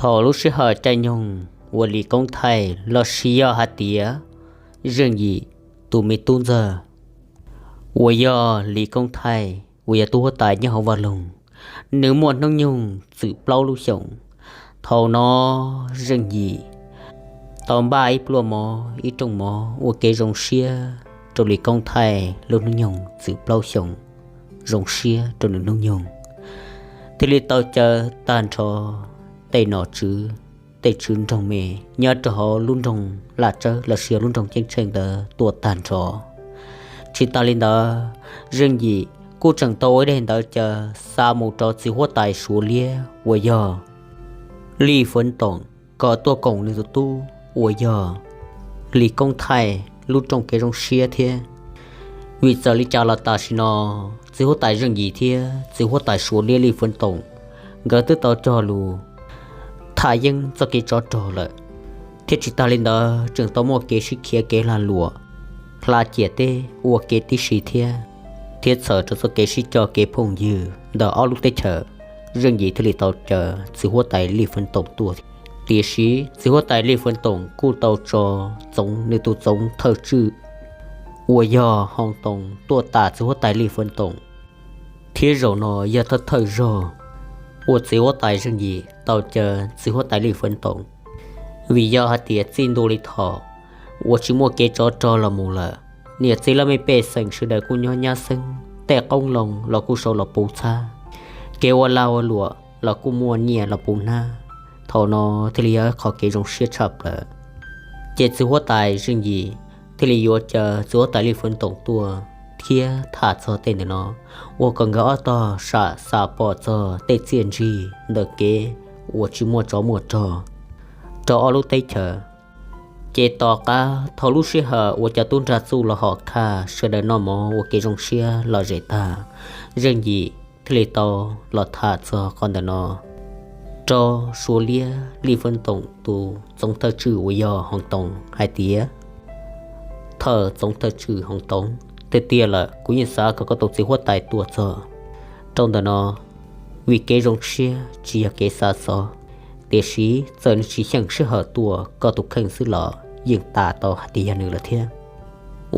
Thaum lub sij hawm caij nyoog uas Lis Koob Thaij los sis yog hais tias Zeej Yim tus me tub ntxawg uas yog Lis Koob Thaij uas yog tub huab tais nyob hauv vaj loog, nws muaj hnub nyoog txwm plaub lub xyoos. Thaum no Zeej Yim tau npaj ib pluaj mov ib rooj mov ua kev zoo siab rau Lis Koob Thaij lub hnub nyoog txwm plaub xyoos, zoo siab rau nws hnub nyoog, thiaj li tau caw tag nrho tej nom tswv, tej tswv nroog me nyob rau hauv lub nroog Laj Tsawb los sis lub nroog Ceeb Tsheej ntawd tuaj tag nrho. Tsis tas li ntawd, Zeej Yim kuj tseem tau ua ib daim ntawv caw xa mus rau txiv huab tais Suav Liab uas yog Lij Fwv Toom kom tuaj koom nws tus tub uas yog Lis Koob Thaij lub rooj kev zoo siab thiab. Vim txawm li cas los tam sim no txiv huab tais Zeej Yim thiab txiv huab tais Suav Liab Lij Fwv Toom nkawd twb tau cog lus tham yeeb txoj kev tsov rog lawm, thiab tsis tas li ntawd tseem tau muaj kev sib khiav kev lag luam hla ciam teb ua ke tib si thiab, thiab txhawm rau txoj kev sib coj kev phooj ywg ntawm ob lub teb chaws. Zeej Yim thiaj li tau caw txiv huab tais Lij Fwv Toom tuaj. Tiam sis txiv huab tais Lij Fwv Toom kuj tau tso Txoov, nws tus Txoov Thawj Tswj uas yog Hoo Toos tuaj tas txiv huab tais Lij Fwv Toom, thiab zaum no yog thawj thawj zaug uas txiv huab tais Zeej Yim tau caw txiv huab tais Lij Fwv Toom. Vim yog hais tias txij ntua li thaum uas tsis muaj kev tsov rog los mus lawm, niam txiv laj mej pej xeem sawv daws kuj nyob nyab xeeb, tej qoob loo los kuj sau los puv txhab, kev ua lag ua luam los kuj muaj nyiaj los puv hnab. Thaum no thiaj li yog qhov kev zoo siab tshaj plaws. Ces txiv huab tais Zeej Yim thiaj li yuav caw txiv huab tais Lij Fwv Toom tuaj thiab tham txog tej ntawm no, ua kom nkawd ob tog sam xam pom txog tej txiaj ntsig ntawm kev uas tsis muaj tsov muaj rog rau ob lub teb chaws. Ces tom qab thaum lub sij hawm uas cov tub nrag txuj los hom khaj sawv daws noj mov ua kev zoo siab lom zem tag, Zeej Yim thiaj li tau los tham txog qhov ntawm no rau Suav Liab Lij Fwv Toom tus Txoov Thawj Tswj uas yog Hoo Toos hais tias, Thawj Txoov Thawj Tswj Hoo Toos, tiag tiag lawm kuv yeej xav kom koj tus txiv huab tais tuaj txog rau ntawm no, vim kev zoo siab tsis yog kev xa xov. Tiam sis txawm nws tsis xyeej sij hawm tuaj koj tus kheej xwb los yeej tas tau hais tias yog nws lawm thiab.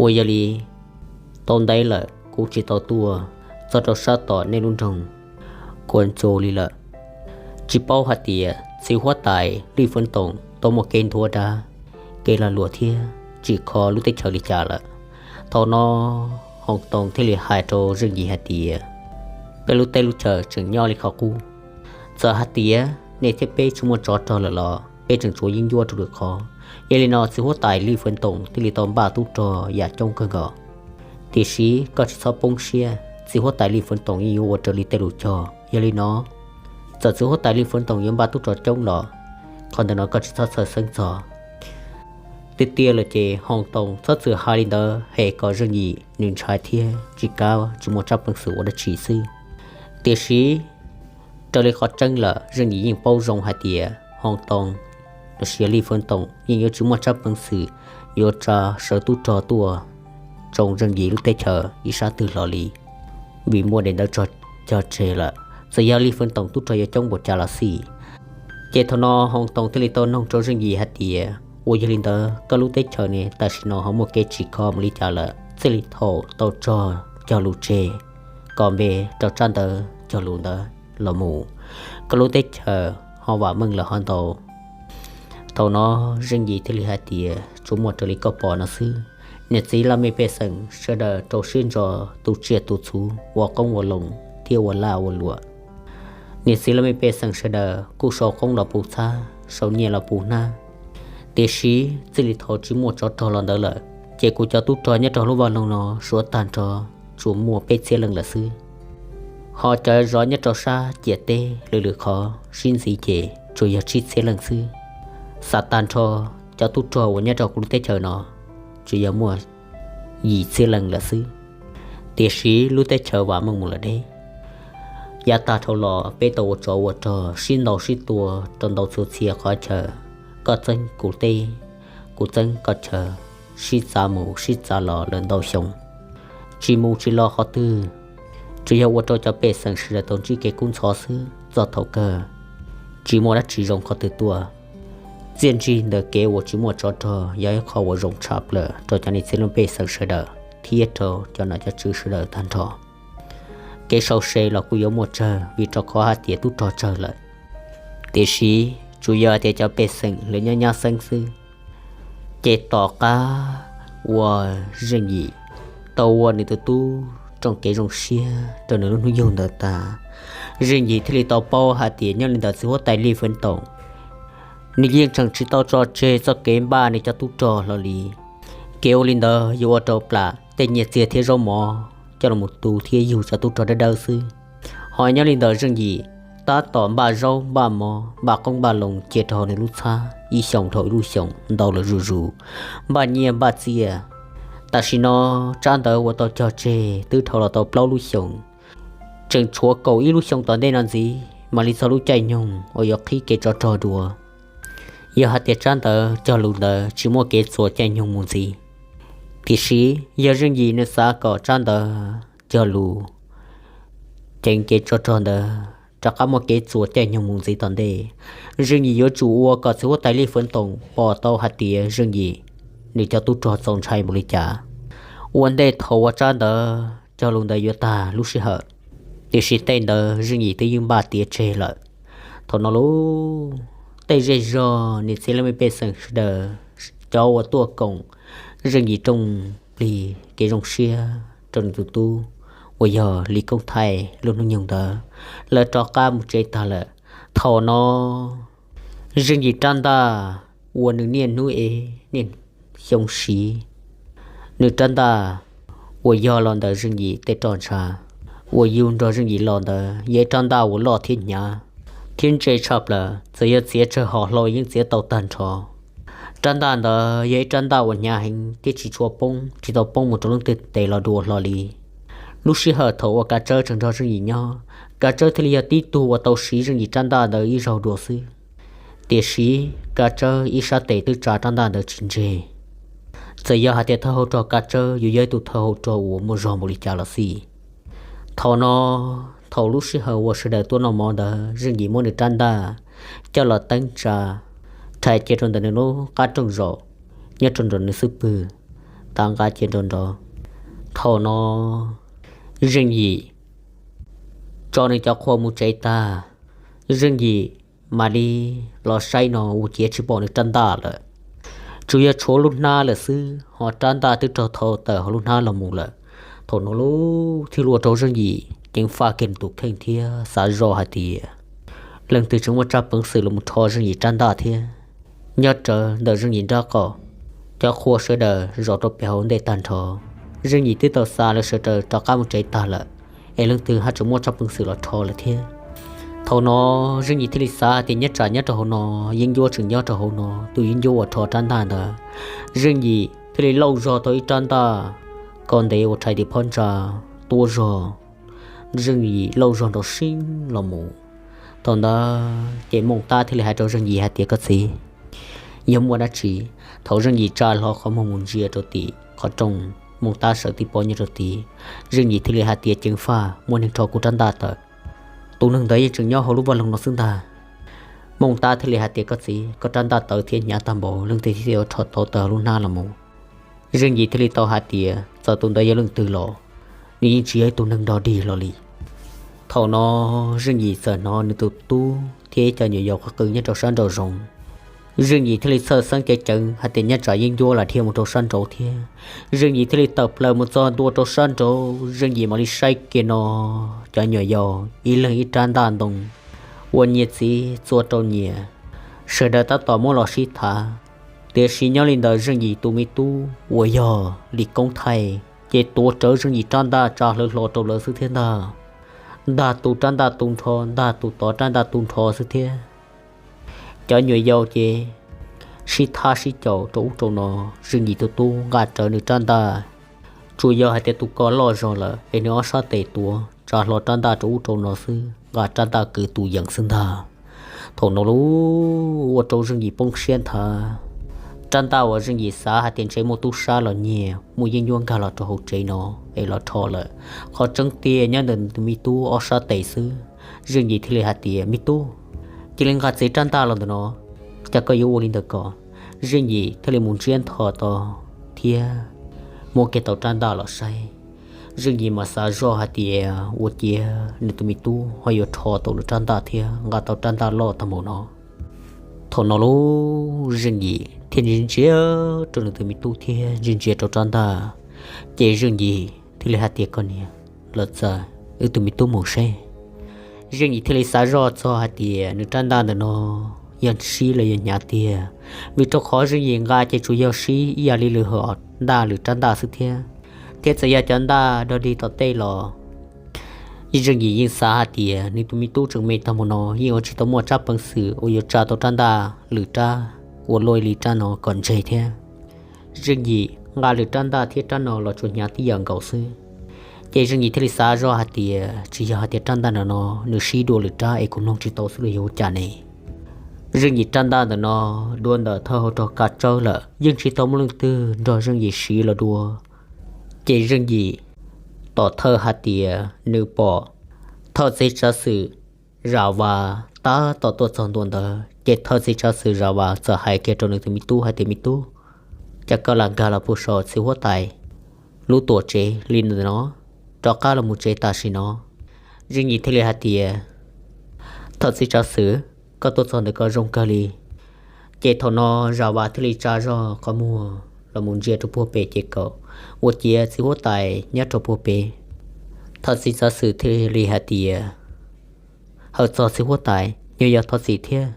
Uas yog li tau ntev lawm kuv tsis tau tuaj txog rau sab tom nej lub nroog Kuas Ntsu li lawm. Tsis paub hais tias txiv huab tais Lij Fwv Toom tau muaj kev nthuav dab, kev lag luam thiab tsim kho lub teb chaws li cas lawm. Thaum no Hoo Toos thiaj li hais rau Zeej Yim hais tias, peb lub teb lub chaws tseem nyob li qhov qub. Txawm hais tias nej thiab peb tsis muaj tsov rog lawm los peb tseem tshuav yeeb ncuab rau lwm qhov. Yog li no txiv huab tais Lij Fwv Toom thiaj li tau npaj tub rog yam coob kawg nkaus. Tiam sis koj tsis txhob poob siab, txiv huab tais Lij Fwv Toom yeej yuav ua raws li tej lus cog. Yog li no txawm txiv huab tais Lij Fwv Toom yuav npaj tub rog coob los qhov ntawm no koj tsis txhob txhawj xeeb txog. Tiag tiag lawm ces Hoo Toos txhob txwm hais li ntawd es kom Zeej Yim nws ntshai thiab tsis kav tsis muaj tsab peev xwm ua dab tsi xwb. Tiam sis raws li qhov tseeb lawm Zeej Yim yeej paub zoo hais tias Hoo Toos los sis Lij Fwv Toom yeej yuav tsis muaj tsab peev xwm yuav tsa sawv tub rog tuaj tsoo Zeej Yim lub teb chaws ib sab twg hlo li, vim muaj daim ntawv cog tseg lawm. Txawm yog Lij Fwv Toom tub rog yuav coob npaum cas los xij. Ces thaum no Hoo Toos thiaj li tau noog rau Zeej Yim hais tias, uas yog li ntawd koj lub teb chaws ne tam sim no ho muaj kev tsim kho mus li cas lawm? Txij li thaum tau tso cog lus tseg kom npe rau tsab ntawv cog lus ntawd los mus, koj lub teb chaws ho vam meej lawm ho ntau? Thaum no Zeej Yim thiaj li hais tias, tsuas muaj raws li koj pom no xwb. Niam txiv laj mej pej xeem sawv daws rau siab ntso tu tsiaj tu txhuv ua qoob ua loo thiab ua laj ua luam. Niam txiv laj mej pej xeem sawv daws kuj sau qoob los puv txhab, sau nyiaj los puv hnab. Tiam sis txij li thaum tsis muaj tsov rog los ntawd lawm, ces kuv cov tub rog nyob rau lub vaj loog no suav tag nrho tsuas muaj peb txhiab leej lawm xwb. Ho cov zov nyob rau sab ciam teb lwm lwm qhov sib ntxiv ces tsuas yog tsib txhiab leej xwb. Xam tag nrho cov tub rog uas nyob rau kuv lub teb chaws no tsuas yog muaj yim txhiab leej lawm xwb. Tiam sis lub teb chaws vam meej mus lawm deb. Yav tag dhau los peb tau ua tsov ua rog sib ntaus sib tua rau ntau txhua txhia qhov chaw, koj txeeb kuv teb, kuv txeeb koj chaw, sib txav mus sib txav los lawm ntau xyoo, tsis mus tsis los qhov twg. Tsuas yog ua rau cov pej xeem sawv daws tau ntsib kev kub ntxhov xwb. Txog thaum kawg tsis muaj dab tsi zoo qhov twg tuaj. Txiaj ntsig ntawm kev uas tsis muaj tsov rog yog ib qho uas zoo tshaj plaws rau cov niam txiv leej pej xeem sawv daws thiab rau cov nom cov tswv sawv daws tag nrho. Kev sau se los kuj yuav muaj tsawg vim rau qhov hais tias tub rog tsawg lawm. Tiam sis tsuas yog hais tias cov pej xeem lawv nyob nyab xeeb xwb, ces tom qab uas Zeej Yim tau ua nws tus tub rooj kev zoo siab rau nws lub hnub yug ntawd tas, Zeej Yim thiaj li tau paub hais tias nyob li ntawm txiv huab tais Lis Feev Toom, nws yeej tseem tsis tau tso tseg txoj kev npaj nws cov tub rog hlo li. Kev ua li ntawd yuav ua rau plam tej nyiaj txiag thiab zaub mov coj los mus tu thiab yug cov tub rog dawb dawb xwb. Ho nyob li ntawm Zeej Yim, tab tom npaj zaub npaj mov npaj qoob npaj loo cia rau hauv nws lub txhab ib xyoos dhau ib lub xyoos ntau lawm zuj zus, npaj nyiaj npaj txiaj. Tam sim no tsab ntawv uas tau cog tseg twb dhau los tau plaub lub xyoos, tseem tshuav kaum ib lub xyoo tom ntej no ntxiv mam li txog lub caij nyoog uas yuav qhib kev tsov rog dua. Yog hais tias tsab ntawv cog lus ntawd tsis muaj kev txuas caij nyoog mus ntxiv, tiam sis yog Zeej Yim nws xav kom tsab ntawv cog lus ceev kev tsov rog ntawd rov qab muaj kev txuas caij nyoog mus ntxiv tom ntej, Zeej Yim yuav tsum ua kom txiv huab tais Lis Feev Toom pom tau hais tias Zeej Yim nws cov tub rog txaus ntshai npaum li cas. Ua ntej thaum uas tsab ntawv cog lus ntawd yuav tag lub sij hawm, tiam sis tej ntawd Zeej Yim twb yeej npaj tiav tseg lawm. Thaum no lub tej zej zog niam txiv leej pej xeem sawv daws, cov uas tuaj koom Zeej Yim rooj plig kev zoo siab rau nws tus tub uas yog Lis Koob Thaij lub hnub nyoog ntawd, lawv rov qab mus tsev tag lawm. Thaum no Zeej Yim rab ntaj uas nws niaj hnub ev niaj xyoo siv, nws rab ntaj uas yog los ntawm Zeej Yim tej roj ntsha, uas yug nrog Zeej Yim los ntawd yog ib rab ntaj uas loj thiab hnyav thiab ntse tshaj plaws, txawm yog txiav tsawg hom hlau yeej txiav tau tag nrho. Rab ntaj ntawd yog ib rab ntaj uas hnyav heev thiab tsis tshua poob, tsis tau poob mus rau leej twg tes los dua hlo li. Lub sij hawm thaum uas Kav Tsawb tseem nrog Zeej Yim nyob, Kav Tsawb thiaj li yog tib tug uas tau siv Zeej Yim rab ntaj ntawd ib zaug dua xwb. Tiam sis Kav Tsawb ib sab tes twb tsa rab ntaj ntawd tsis ntseg. Txawm yog hais tias thawj hauv rog Kav Tsawb yuav yog ib tug thawj hauv rog uas muaj zog npaum li cas los xij, thaum no, thaum lub sij hawm uas sawv daws tuaj noj mov ntawd Zeej Yim muab nws rab ntaj coj los teeb tsa, rhais cia rau ntawm nws lub qab rooj zaum, nyob rau nram nws xub pwg, tav nqa cia nrov nrov. Thaum no Zeej Yim tso nws cov qhua mus tsev tag, Zeej Yim mam li los saib no ua ciav tsis pom nws rab ntaj lawm. Tsuas yog tshuav lub hnab lawm xwb, ho rab ntaj twb raug thau tawm hauv lub hnab los mus lawm. Thaum no lub thiaj ua rau Zeej Yim ceev faj kiag nws tus kheej thiab xav zoj hais tias leej twg tseem muaj tsab peev xwm los mus rho Zeej Yim rab ntaj thiab. Nyob rawv ntawm Zeej Yim nrab qaum, cov qhua sawv daws zom rau pem hauv ntej tag nrho. Zeej Yim twb tau xa lawv sawv daws rov qab mus tsev tag lawm, es leej twg haj tseem muaj tsab peev xwm los rho lawm thiab. Thaum no Zeej Yim thiaj li xav tias nyob tsam nyob rau hauv no, yeeb ncuab tseem nyob rau hauv no, tus yeeb ncuab uas rho rab ntaj ntawd, Zeej Yim thiaj li lauj zog tau ib rab ntaj kom ntev uas rhais tim phab ntsa tuab zog. Zeej Yim lauj zog nrov siab los mus. Thaum ntawd ces Mooj Tab thiaj li hais rau Zeej Yim hais tias, koj txiv, yog muaj dab tsi? Thaum Zeej Yim tsa hlo qhov muag mus ntsia rau tim qhov rooj, Mooj Tab sawv tib pob nyob rau tid. Zeej Yim thiaj li hais tias, ceev faj, muaj neeg rho kuv rab ntaj tawm. Tus neeg ntawd yeej tseem nyob hauv lub vaj loog no xwb ntag. Mooj Tab thiaj li hais tias, koj txiv, koj rab ntaj tawv thiab hnyav tag npaum, leej twg thiaj yuav rho tau tawm hauv lub hnab los mus? Zeej Yim thiaj li tau hais tias, txawm tus ntawd yog leej twg los, nws yeej tsis yog ib tug neeg dog dig hlo li. Thaum no Zeej Yim txawm hnov nws tus tub thiab ib co nyuam yaus qw qw nyob rau sab nraum zoov. Zeej Yim thiaj li txhawj xeeb ceev ceev hais tias nyob tsam yeeb ncuab lam dhia mus rau sab nraud thiab. Zeej Yim thiaj li tawm plaws mus txog ntua rau sab nraud, Zeej Yim mam li saib kiag no, cov nyuam yaus ib leeg ib rab ntaj ntoo uas nyias txiv txua rau nyias, sawv daws tab tom muab los sib thav. Tiam sis nyob li ntawd Zeej Yim tus me tub uas yog Lis Koob Thaij ces tuav rawv Zeej Yim rab ntaj tsa hlawv hlo rau lawv xwb thiab ntag. Ntag tus rab ntaj tu nrho, ntag tus tod rab ntaj tu nrho xwb thiab. Cov nyuam yaus ces sib thab sib caum rau ub rau no, Zeej Yim tus tub nqa rawv nws rab ntaj, tsuas yog hais tias tus ko loj zog lawm es nws ob sab tes tuav tsa hlo rab ntaj rau ub rau no xwb, nqa rab ntaj kwv tus yeem xwb ntag. Thaum no lub ua rau Zeej Yim poob siab nthav. Rab ntaj uas Zeej Yim xav hais tias ntshe muaj tub sab los nyiag, muaj yeeb ncuab nkag los rau hauv tsev no es los rho lawm, qhov tseeb tiag nyob ntawm nws tus me tub ob sab tes xwb. Zeej Yim thiaj li hais tias, me tub, cia li nqa txiv rab ntaj los ntawm no, cas koj yuav ua li ntawd ko? Zeej Yim thiaj li mus ntsiab nthos tau thiab muab kiag tau rab ntaj los saib. Zeej Yim mas xav zoj hais tias ua ciav nws tus me tub ho yuav rho tau nws rab ntaj thiab nqa tau rab ntaj loj tag npaum no. Thaum no lub Zeej Yim thiaj ntsia ntsia rau nws tus me tub thiab ntsia ntsia rau rab ntaj, ces Zeej Yim thiaj li hais tias, koj niam, los txawm wb tus me tub mus seb. Zeej Yim thiaj li xav zoj txog hais tias nws rab ntaj ntawm no yog sib los yog hnyav tiag, vim rau qhov Zeej Yim nqa ces tsuas yog sib ib yam li lwm hom ntaj lwm rab ntaj xwb thiab, thiab txawm yog cov ntaj dog dig tom tej los Zeej Yim yeej xav hais tias nws tus me tub tseem me tag npaum no yeej ua tsis tau muaj tsab peev xwm uas yuav tsa tau rab ntaj lwm rab uas luaj li rab no kom ntseg thiab. Zeej Yim nqa lwm rab ntaj thiab rab no los tsuas hnyav tib yam nkaus xwb. Ces Zeej Yim thiaj li xav zoj hais tias tsis yog hais tias rab ntaj no no nws sib dua lwm rab es kuv mloog tsis tau xwb los yog ua cas ne? Zeej Yim rab ntaj ntawm no dua ntawm thawj hauv rog kav tsawb lawm, yeej tsis tau muaj leej twg nrog Zeej Yim siv los dua. Ces Zeej Yim tom thawj hais tias nws pom thawj txiv tsav xwm Zam Vas tab tom tuaj txog ntua ntawd, ces thawj txiv tsav xwm Zam Vas txawm hais kiag rau nws tus me tub hais tias, me tub, cas koj lam nkag los puag saum txiv huab tais lub tuam tsev li ntawm no, rov qab los mus tsev tam sim no. Zeej Yim thiaj li hais tias, thawj txiv tsav xwm, koj tuaj txog ntawm ko zoo kawg li. Ces thaum no Zam Vas thiaj li tsa zog qhov muag los mus ntsia rau puag pem ces kaum ua ciav txiv huab tais nyob rau puag pem. Thawj txiv tsav xwm thiaj li hais tias, hawm txog txiv huab tais, nyuag yaus thov txim thiab,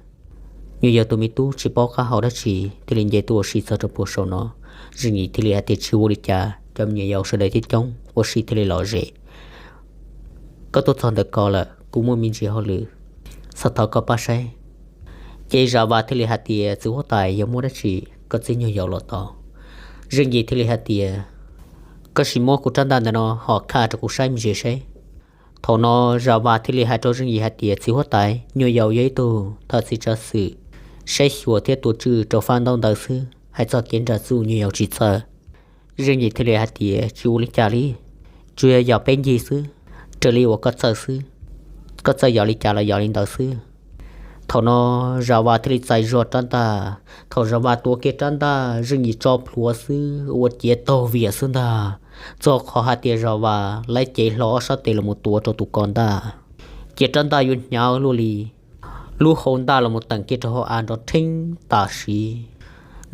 nyuag yaus tus me tub tsis paub qab hau dab tsi thiaj li nce tuaj ua si txog rau puag saum no. Zeej Yim thiaj li hais tias, tsis ua li cas, cov me nyuam yaus sawv daws coob coob ua si thiaj li lom zem. Koj tuaj txog ntawm ko lawm, kuv muaj me ntsis hauj lwm, xav thov koj pab saib. Ces Zam Vas thiaj li hais tias, txiv huab tais, yog muaj dab tsi koj txib nyuag yaus los tau? Zeej Yim thiaj li hais tias, koj sim muab kuv rab ntaj ntawm no hom khaj rau kuv saib me ntsis seb. Thaum no Zam Vas thiaj li hais rau Zeej Yim hais tias, txiv huab tais, nyuag yaus yog ib tug thawj txiv tsav xwm saib xyuas thiab tua tswj rau fab ntaub ntawv xwb, hais txog kev nram txuj nyuag yaus tsis txawj. Zeej Yim thiaj li hais tias, tsis ua li cas li, tsuas yog yog peb ncig xwb, raws li uas koj txawj xwb, koj txawj yog li cas los yog li ntawd xwb. Thaum no Zam Vas thiaj li txais zog rab ntaj. Thaum Zam Vas tuav kiag rab ntaj, Zeej Yim tso plhuav xwb ua ciav taug viam xwb ntag. Txog qhov hais tias Zam Vas lawv cev hlo ob sab tes los mus tuav rau tus ko ntaj, ces rab ntaj yuav hnyav luaj li. Lub hau ntaj los mus teem kiag rau hauv av nrov rheeb tam sim,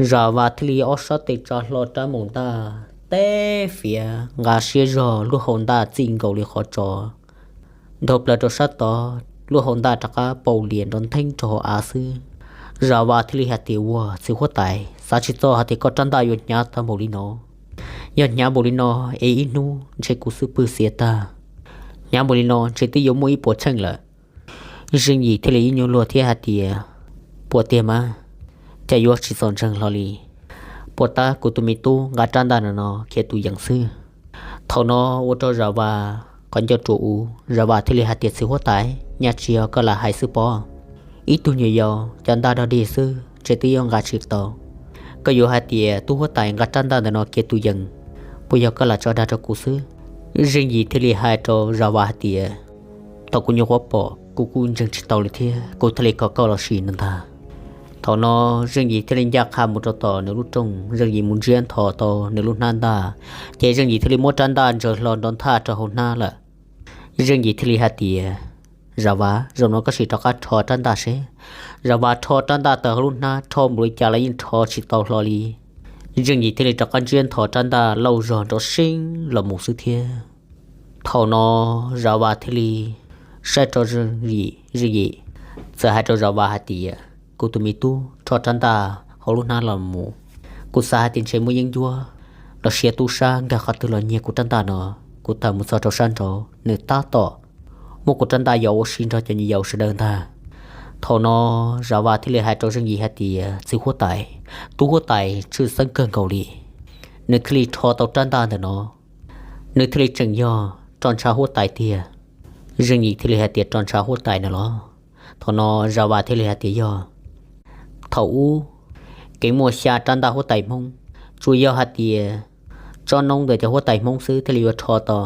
Zam Vas thiaj li ob sab tes tsa hlo rab maum ntaj, teb fiav nqa siab zog lub hau ntaj txij nkaus li qhov tso, ntaug plaws rau sab tod, lub hau ntaj rov qab paus lias nrov ntheeb rau hauv av xwb. Zam Vas thiaj li hais tias, ua txiv huab tais, xav tsis txog hais tias koj rab ntaj yuav hnyav tag npaum li no. Yog hnyav npaum li no es ib hnub ntshe kuv xub pwg xiav tag. Hnyav npaum li no ntshe twb yuav muaj ib puas tsheej lawm. Zeej Yim thiaj li ib nyuag luag thiab hais tias, puas tiag mas, cas yuav tsis txaus ntseeg hlo li. Puas tab kuv tus me tub nqa rab ntaj no no khiav tus yees xwb. Thaum no ua rau Zam Vas qhov ncauj ruam u, Zam Vas thiaj li hais tias, txiv huab tais, nyaj tsis yog koj lam hais xwb pob. Ib tug nyuam yaus cov ntaj dog dig xwb ntshe twb yuav nqa tsis tau. Koj yuav hais tias tub huab tais nqa rab ntaj ntawm no khiav tus yees, puas yog koj lam tso dag rau kuv xwb? Zeej Yim thiaj li hais rau Zam Vas hais tias, thaum kuv nyuam qhuav pom kuv kuj ntseeg tsis tau li thiab, kuv thiaj li kom koj los sim no ntag. Thaum no Zeej Yim thiaj li ncaj qha mus rau tom nws lub rooj, Zeej Yim mus ntsiab nthos tau nws lub hnab ntaj, ces Zeej Yim thiaj li muab rab ntaj ntsaws hlo nrov nthaj rau hauv hnab lawm. Zeej Yim thiaj li hais tias, Zam Vas, zaum no koj sim rov qab rho rab ntaj seb. Zam Vas rho rab ntaj tawm hauv lub hnab, rho npaum li cas los yeej rho tsis tau hlo li. Zeej Yim thiaj li rov qab ntsiab nthos rab ntaj lauj zog nrov seeb los mus xwb thiab. Thaum no Zam Vas thiaj li saib rau Zeej Yim, Zeej Yim txawm hais rau Zam Vas hais tias, kuv tus me tub rho rab ntaj hauv lub hnab los mus, kuv xav hais tias ntshe muaj yeeb ncuab los sis tub sab nkag qhov twg los nyiag kuv rab ntaj no. Kuv tawm mus txog rau sab nraud, nws tab tom muab kuv rab ntaj yos ua si nrog cov nyuam yaus sawv daws ntag. Thaum no Zam Vas thiaj li hais rau Zeej Yim hais tias, txiv huab tais, tub huab tais tshwj xeeb kawg nkaus li, nws thiaj li rho tau rab ntaj ntawm no, nws thiaj li tseem yog roj ntsha huab tais tiag. Zeej Yim thiaj li hais tias, roj ntsha huab tais no los? Thaum no Zam Vas thiaj li hais tias, yog. Thaum ub kev muaj xya rab ntaj huab tais Hmoob, tsuas yog hais tias tsob noob ntawm cov huab tais Hmoob xwb thiaj li yuav rho tau.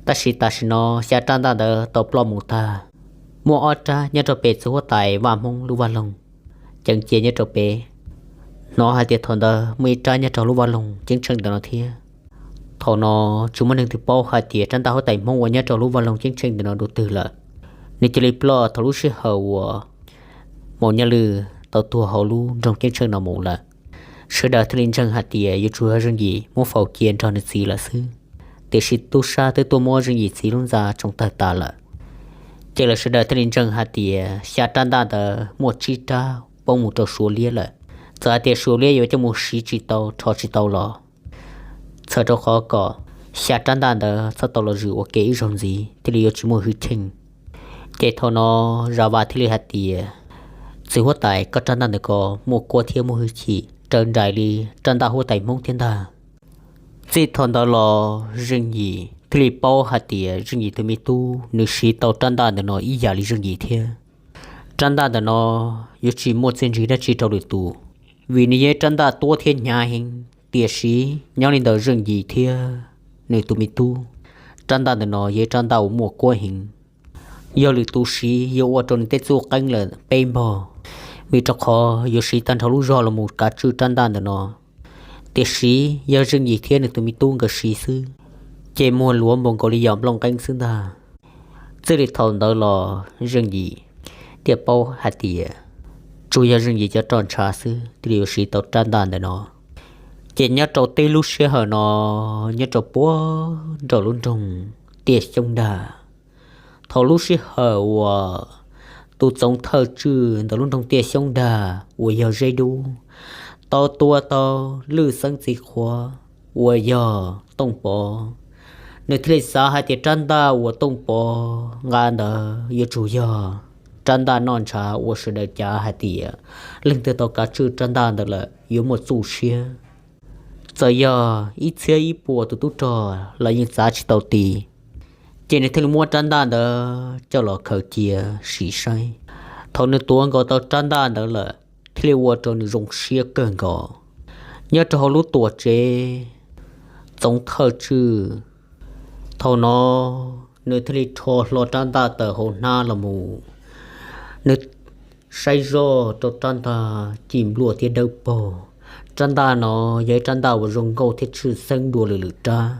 Tab sis tam sim no xya rab ntaj ntawd tau ploj mus tag. muaj ob rab nyob rau pem txiv huab tais vaj Hmoob lub vaj loog ceev cia nyob rau pem. Hnov hais tias thaum ntawd muaj ib rab nyob rau lub vaj loog ceeb tsheej ntawm no thiab. Thaum no tsis muaj neeg twg paub hais tias rab ntaj huab tais Hmoob uas nyob rau lub vaj loog ceeb tsheej ntawm no dua twg lawm. Nws cia li ploj thaum lub sij hawm uas Maum Nyaj Lwj tau tuag hauv lub nroog ceeb tsheej no mus lawm. Sawv daws thiaj li ntseeg hais tias yuav tsum yog Zeej Yim muab faus cia nrog nws txiv lawm xwb. Tiam sis tub sab twb tuaj muab Zeej Yim txiv lub ntxa tsoo tawg tas lawm. Ces lawv sawv daws thiaj li ntseeg hais tias xya rab ntaj ntawd muaj tsib rab poob mus rau Suav liab lawm. Txawm hais tias Suav liab yuav coj mus siv tsis tau rho tsis tau los, txhawm rau qhov kom xya rab ntaj ntawd txhob tau los zwm ua ke ib zaug ntxiv thiaj li yuav tsis muaj hwj chim. Ces thaum no Zam Vas thiaj li hais tias, txiv huab tais, koj rab ntaj ntawm ko muaj kuab thiab muaj hwj chim raws nraim li rab ntaj huab tais Hmoob thiab ntag. Txij thaum ntawd los Zeej Yim thiaj li paub hais tias Zeej Yim tus me tub nws siv tau rab ntaj ntawm no ib yam li Zeej Yim thiab. Rab ntaj ntawm no yuav tsis muaj txiaj ntsig dab tsi rau lwm tus, vim nws yog ib rab ntaj tuab thiab hnyav heev. Tiam sis nyob li ntawm Zeej Yim thiab nws tus me tub, rab ntaj ntawm no yog ib rab ntaj uas muaj kuab heev. Yog lwm tus siv yuav ua rau nws tej txuj qeeb lawm peb npog, vim rau qhov yuav siv tag nrho lub zog los mus kav tswj rab ntaj ntawm no. Tiam sis yog Zeej Yim thiab nws tus me tub nkawd siv xwb, ces muag luav npaum nkaus li yog nplooj nqeeb xwb ntag. Txij li thaum ntawd los Zeej Yim thiaj paub hais tias tsuas yog Zeej Yim cov roj ntshav xwb thiaj li yuav siv tau rab ntaj ntawm no. Ces nyob rau tib lub sij hawm no, nyob rau puag nraum lub nroog Tiaj Xyoob Dag, thaum lub sij hawm uas tus txoov thawj tswj ntawm lub nroog Tiaj Xyoob Dag uas yog Zeb Dub tau tua tau Lwj Xeeb txiv qhuav uas yog Tooj Pov, nws thiaj li xav hais tias rab ntaj uas Tooj Pov nqa ntawd yuav tsum yog rab ntaj noj ntshav uas sawv daws cav hais tias leej twg tau kav tswj rab ntaj ntawd lawm yuav muaj txuj siab. Txawm yog ib txhiab ib puas tus tub rog los yeej txav tsis tau ti. Ces nws thiaj li muab rab ntaj ntawd coj los khaws cia sim saib. Thaum nws tuav nkaus tau rab ntaj ntawd lawm, thiaj li ua rau nws zoo siab kawg nkaus. Nyob rau hauv lub tuam tsev, txoov thawj tswj thaum no nws thiaj li rho hlo rab ntaj tawm hauv hnab los mus. Nws saib zoj rau rab ntaj ci npluaj thiab dawb paug. Rab ntaj no yog ib rab ntaj uas zoo nkauj thiab tshwj xeeb dua lwm lwm rab.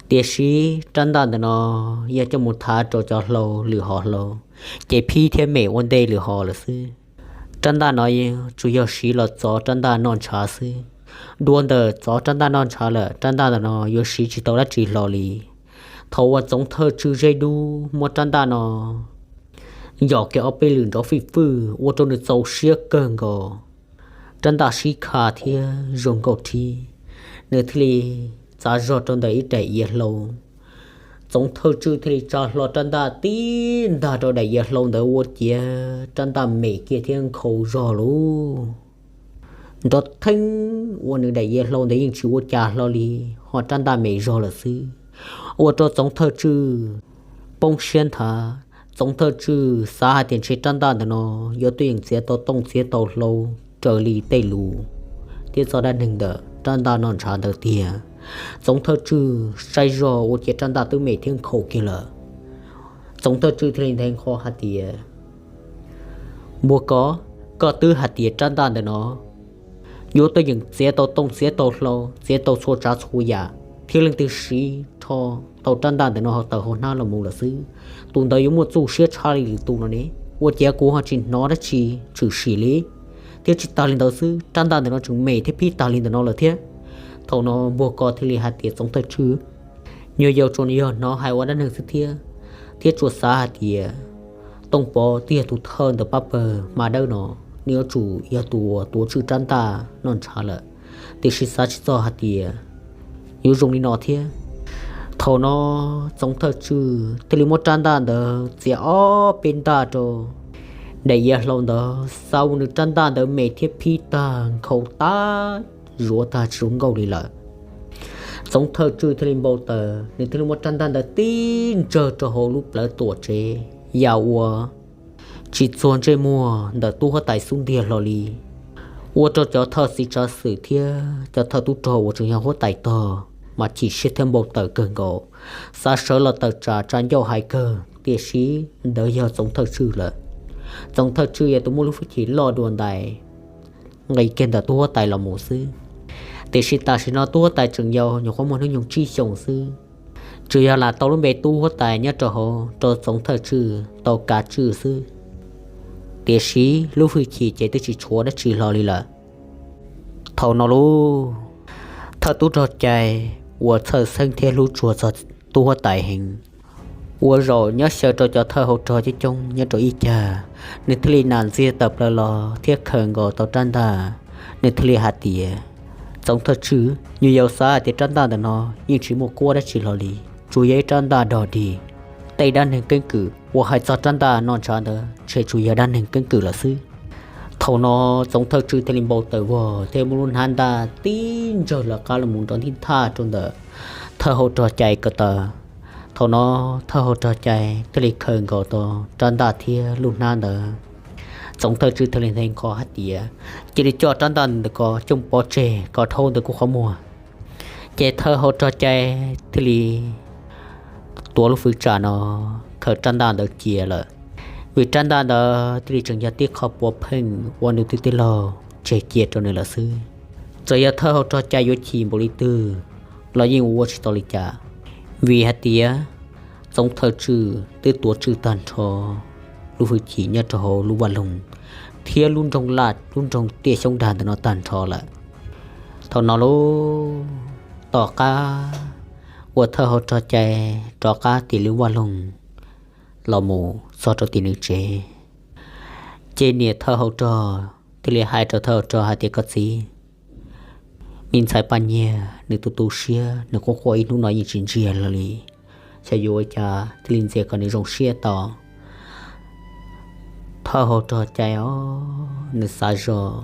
Tiam sis rab ntaj ntawm no yog coj mus thav rau cov hlau lwm hom hlau, ces phib thiab mem ua ntej lwm hom lawm xwb. Rab ntaj no tsuas yog siv los txov rab ntaj noj ntshav xwb. Dua ntawm txov rab ntaj noj ntshav lawm, rab ntaj ntawm no yuav siv tsis tau dab tsi hlo li. Thaum uas txoov thawj tswj Zeb Dub muab rab ntaj no yom kiag ob peb lwm nrov fij fwj ua rau nws txaus siab kawg nkaus. Rab ntaj sib kha thiab zoo nkauj thib, nws thiaj li txav zog rau ntawm ib daim iav hlau. Txoov thawj tswj thiaj li tsa hlo rab ntaj tib ntag rau daim iav hlau ntawd ua ciav rab ntaj mem kiag thiab nkhaus zog lauj. Nrov theeb ua nws daim iav hlau ntawd yeej tsis ua cas hlo li, ho rab ntaj mem zog lawm xwb, ua rau txoov thawj tswj poob siab nthav. Txoov thawj tswj xav hais tias ntshe rab ntaj ntawm no yuav tuaj yeem txiav tau tooj txiav tau hlau raws li tej lus thiab txoj dab neeg ntawm rab ntaj noj ntshav ntawd tiag. Txoov thawj tswj saib zog ua ciav rab ntaj twb mem thiab nkhaus kiag lawm. Txoov thawj tswj thiaj li nthe nqho hais tias, Npua koj, koj twb hais tias rab ntaj ntawm no yuav tuaj yeem txiav tau tooj txiav tau hlau, txiav tau txhua tsav txhua yam, thiab leej twg siv rho tau rab ntaj ntawm no tawm hauv hnab los mus lawm xwb, tus ntawd yuav muaj txuj siab tshaj li lwm tus no ne. Ua ciav kuv ho tsis hnov dab tsi tshwm sim li. Thiab tsis tas li ntawd xwb, rab ntaj ntawm no tseem mem thiab phib tag li ntawm no lawm thiab. Thaum no npua koj thiaj li hais tias, Txoov thawj tswj, nyuag yaus tsuas yog hnov hais ua dab neeg xwb thiab, thiab tsuas xav hais tias Tooj Pov twb yog tus thawj ntawm pab pawg hma dawb no, nws yuav tsum yog tus uas tuav tswj rab ntaj noj ntshav lawm, tiam sis xav tsis txog hais tias yuav zoo li no thiab. Thaum no txoov thawj tswj thiaj li muab rab ntaj ntawd txiav ob peb ntaj rau daim iav hlau ntawd, xav ua nws rab ntaj ntawd mem thiab phib tag nkhaus tag zuav tag tsis zoo nkauj li lawm. Txoov thawj tswj thiaj li npau taws, nws thiaj li muab rab ntaj ntawd tib ntsawg rau hauv lub plawv tuam tsev, yam uas tsis txuag ntsej muag ntawm tub huab tais xub ntiag hlo li, ua rau cov thawj txiv tsav xwm thiab cov thawj tub rog uas tseem yog huab tais tog mas chim siab thiab npau taws kawg nkaus, xav sawv los tawm tsam tsa ncauj hais kawg. tiam sis ntawd yog Txoov Thawj Tswj lawm. Txoov Thawj Tswj yog tus muaj lub hwj chim loj dua ntais nqis kiag ntawm tub huab tais los mus xwb. Tiam sis tam sim no tub huab tais tseem yau, nyuam qhuav muaj hnub nyoog tsib xyoos xwb. Tsuas yog lam tau lub npe tub huab tais nyob rau hauv rau Txoov Thawj Tswj tau kav tswj xwb, tiam sis lub hwj chim ces twb tsis tshuav dab tsi hlo li lawm. Thaum no lauj, thawj tub rog cai uas txhawj xeeb thiab hlub tshua txog tub huab tais heev, ua zaum nyob xyaw rau cov thawj hau rog coob coob nyob rau ib cag, nws thiaj li nam ntxiag tawm plaws los thiab khaws nkaus tau rab ntaj. Nws thiaj li hais tias, Txoov Thawj Tswj, nyuam yaus xav hais tias rab ntaj ntawm no yeej tsis muaj kuab dab tsi hlo li, tsuas yog ib rab ntaj dog dig. Tej dab neeg keeb kwm uas hais txog rab ntaj no ntshav ntawd ntshe tsuas yog dab neeg keeb kwm lawm xwb. Thaum no Txoov Thawj Tswj thiaj li npau taws vog thiab muab lub hnab ntaj tib ntsawg lawv qab los mus nrov ntij thaj rau ntawm thawj hau rog cai ko taw. Thaum no thawj hau rog cai thiaj li khaws nkaus tau rab ntaj thiab lub hnab ntawd. Txoov Thawj Tswj thiaj li nthe nqho hais tias, Cia li coj rab ntaj ntawm ko coj pov tseg kom dhau ntawm kuv qhov muag. Ces thawj hau rog cai thiaj li tuav lub fwv tsam no khaws rab ntaj ntawd cia lawm, vim rab ntaj ntawd thiaj li tseem yog tib qho puav pheej uas nws tus tij laug tseg cia rau nws lawm xwb. Txawm yog thawj hau rog cai yuav chim npaum li twg los yeej ua tsis tau li cas, vim hais tias Txoov Thawj Tswj twb tuav tswj tag nrho lub hwj chim nyob rau hauv lub vaj loog thiab lub nroog laj lub nroog tiaj xyoob dag ntawm no tag nrho lawm. Thaum no lauj, tom qab uas thawj hau rog cai rov qab tim lub vaj loog los mus txog rau tim nws tsev, ces niam thawj hau rog thiaj li hais rau thawj hau rog hais tias, Koj txiv, me ntxhais Paj Nyiag nws tu tu siab, nws quaj quaj ib hnub no yeej tsis ntsiag lawm li, xyov yuav ua cas thiaj li ntxias kom nws zoo siab tau. Thawj hau rog cai os, nws xav zog,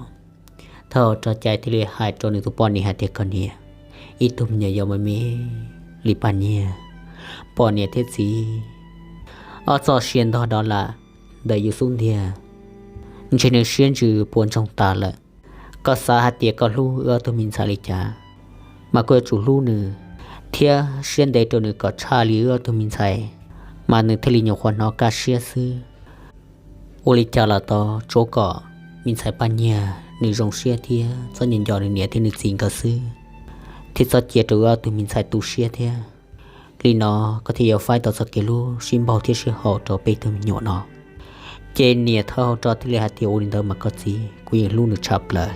thawj hau rog cai thiaj li hais rau nws tus poj niam hais tias, Koj niam, ib tug me nyuam yaus me me li Paj Nyiag, poj niam thiab txiv ob txoj sia ntog dov lam ntawm yus xub ntiag, ntshe nws siab ntsws puas ntsoog tas lawm. Koj xav hais tias koj hlub wb ob tug me ntxhais li cas, mas koj yuav tsum hlub nws thiab siab ntev rau nws kom tshaj li wb ob tug me ntxhais, mas nws thiaj li nyuam qhuav hnov kaj siab xwb. Ua li cas los tau, tsuav kom me ntxhais Paj Nyiag nws zoo siab thiab txhob nco nco nws niam thiab nws txiv nkawd xwb, thiab txhob cia rau wb ob tug me ntxhais tu siab thiab. Li no koj thiaj yuav faib tau txoj kev hlub sib npaug thiab sib haum rau peb tug me nyuam no. Ces niam thawj hau rog thiaj li hais tias, Ua li ntawd mas koj txiv, kuv yeej hlub nws tshaj plaws.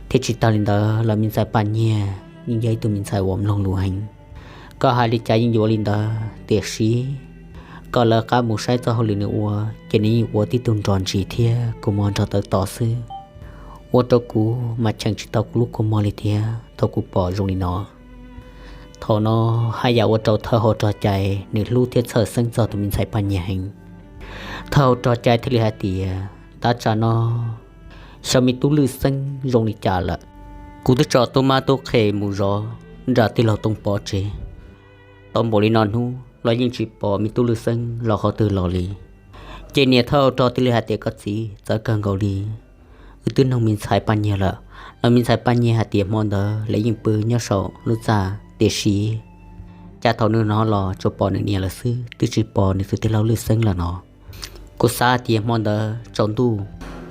Thiab tsis tas li ntawd los me ntxhais Paj Nyiag yeej yog ib tug me ntxhais uas mloog lus heev. Koj hais li cas yeej yuav li ntawd, tiam sis koj lawv qab mus saib txoj hauj lwm nws ua, ces nws yeej ua tib tug nrog ntsis thiab kua muag nrog tawv tos xwb. Ua rau kuv mas cheem tsis tau kuv lub kua muag li thiab thaum kuv pom zoo li no. Thaum no haj yam ua rau thawj hau rog cai nws hlub thiab txhawj xeeb txog tus me ntxhais Paj Nyiag heev. Thawj hau rog cai thiaj li hais tias, Tab tsam no xyov me tub Lwj Xeeb zoo li cas lawm. Kuv twb tso tub mab tub qhe mus zov nram tij laug Tooj Pov tsev tau npaum li no hnub los yeej tsis pom me tub Lwj Xeeb los qhov twg los li. Ces niam thawj hau rog thiaj li hais tias, Koj txiv, txawv kawg nkaus li. Wb twb noog me ntxhais Paj Nyiag lawm, los me ntxhais Paj Nyiag hais tias hmo ntawd lawv yeej pw nyob saum lub txaj, tiam sis cas thaum nws hnov los tsuas pom nws niam lawm xwb, twb tsis pom nws tus tij laug Lwj Xeeb lawm no. Kuv xav tias hmo ntawd tsaus ntuj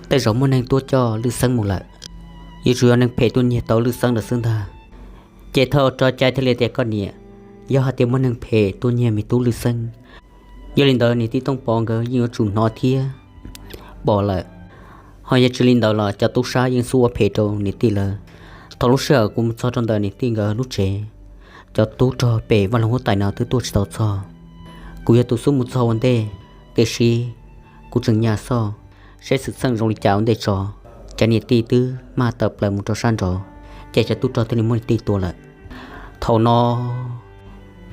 tej zaum muaj neeg tuaj coj Lwj Xeeb mus lawm, yuav tsum yog neeg phem tuaj nyiag tau Lwj Xeeb lawm xwb ntag. Ces thawj hau rog cai thiaj li tias, Koj niam, yog hais tias muaj neeg phem tuaj nyiag me tub Lwj Xeeb, yog li ntawd niam tij Tooj Pov nkawd yeej yuav tsum hnov thiab pom lawm. Ho yog tsis li ntawd los cov tub sab yeej xub ua phem rau niam tij lawv. Thaum lub sij hawm kuv mus txog rau ntawm niam tij nkawd lub tsev, cov tub rog pem vaj loog huab tais no twb tuaj tsis tau txog. Kuv yog tus xub mus txog ua ntej, tiam sis kuv tseem nyas xoj saib xwm txheej zoo li cas ua ntej tso, cov niam tij twb maj tawm plaws mus rau sab nraud, ces cov tub rog thiaj li muab niam tij tua lawm. Thaum no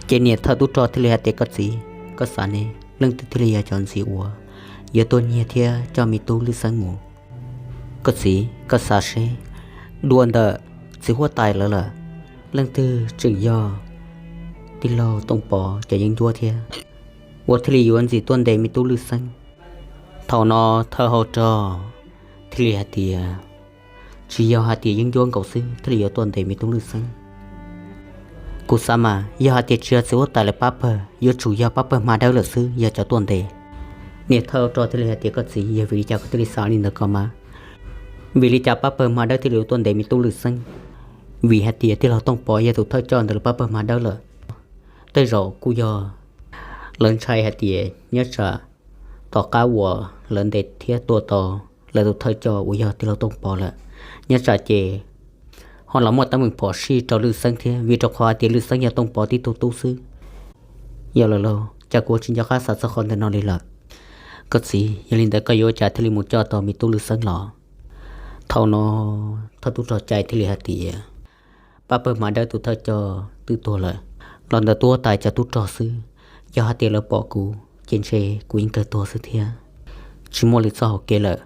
ces niam thawj tub rog thiaj li hais tias, Koj txiv, koj xav ne, leej twg thiaj li yog cov ntxim uas yuav tuaj nyiag thiab coj me tub Lwj Xeeb mus? Koj txiv, koj xav seb, dua ntawm txiv huab tais lawv lawm, leej twg tseem yog tij laug Tooj Pov cov yeeb ncuab thiab uas thiaj li yuav ntxim tuaj ntes me tub Lwj Xeeb? Thaum no thawj hau rog thiaj li hais tias, Tsis yog hais tias yeeb ncuab nkaus xwb thiaj li yuav tuaj ntes me tub Lwj Xeeb. Kuv xav mas yog hais tias tsis yog txiv huab tais lawv pab pawg, yuav tsum yog pab pawg hma dawb lawm xwb yog cov tuaj ntes. Niam thawj rog thiaj li hais tias, koj txiv, yog vim li cas koj thiaj li xav li ntawd ko mas? Vim li cas pab pawg hma dawb thiaj li yuav tuaj ntes me tub Lwj Xeeb? Vim hais tias tij laug Tooj Pov yog tus thawj coj ntawm lawv pab pawg hma dawb lawm. Tej zaum kuj yog lawv ntshai hais tias nyob tsam tom qab uas lawv ntes thiab tua tau lawv tus thawj coj uas yog tij laug Tooj Pov lawm, nyob tsam ces ho los muaj teeb meem phom sij rau Lwj Xeeb thiab, vim rau qhov hais tias Lwj Xeeb yog Tooj Pov tib tug tub xwb. Yog lawm lauj, cas kuv tsis nco qab xav txog qhov ntawm no li lawm. Koj txiv, yog li ntawd koj yuav ua cas thiaj li mus coj tau me tub Lwj Xeeb los? Thaum no thawj tub rog Cai thiaj li hais tias, pab pawg hma dawb tus thawj coj twb tuag lawm, los ntawm tub huab tais cov tub rog xwb. Yog hais tias lawv pom kuv ces ntshe kuv yeej kawg tuag xwb thiab. Tsis muaj lwm txoj hauv kev lawm,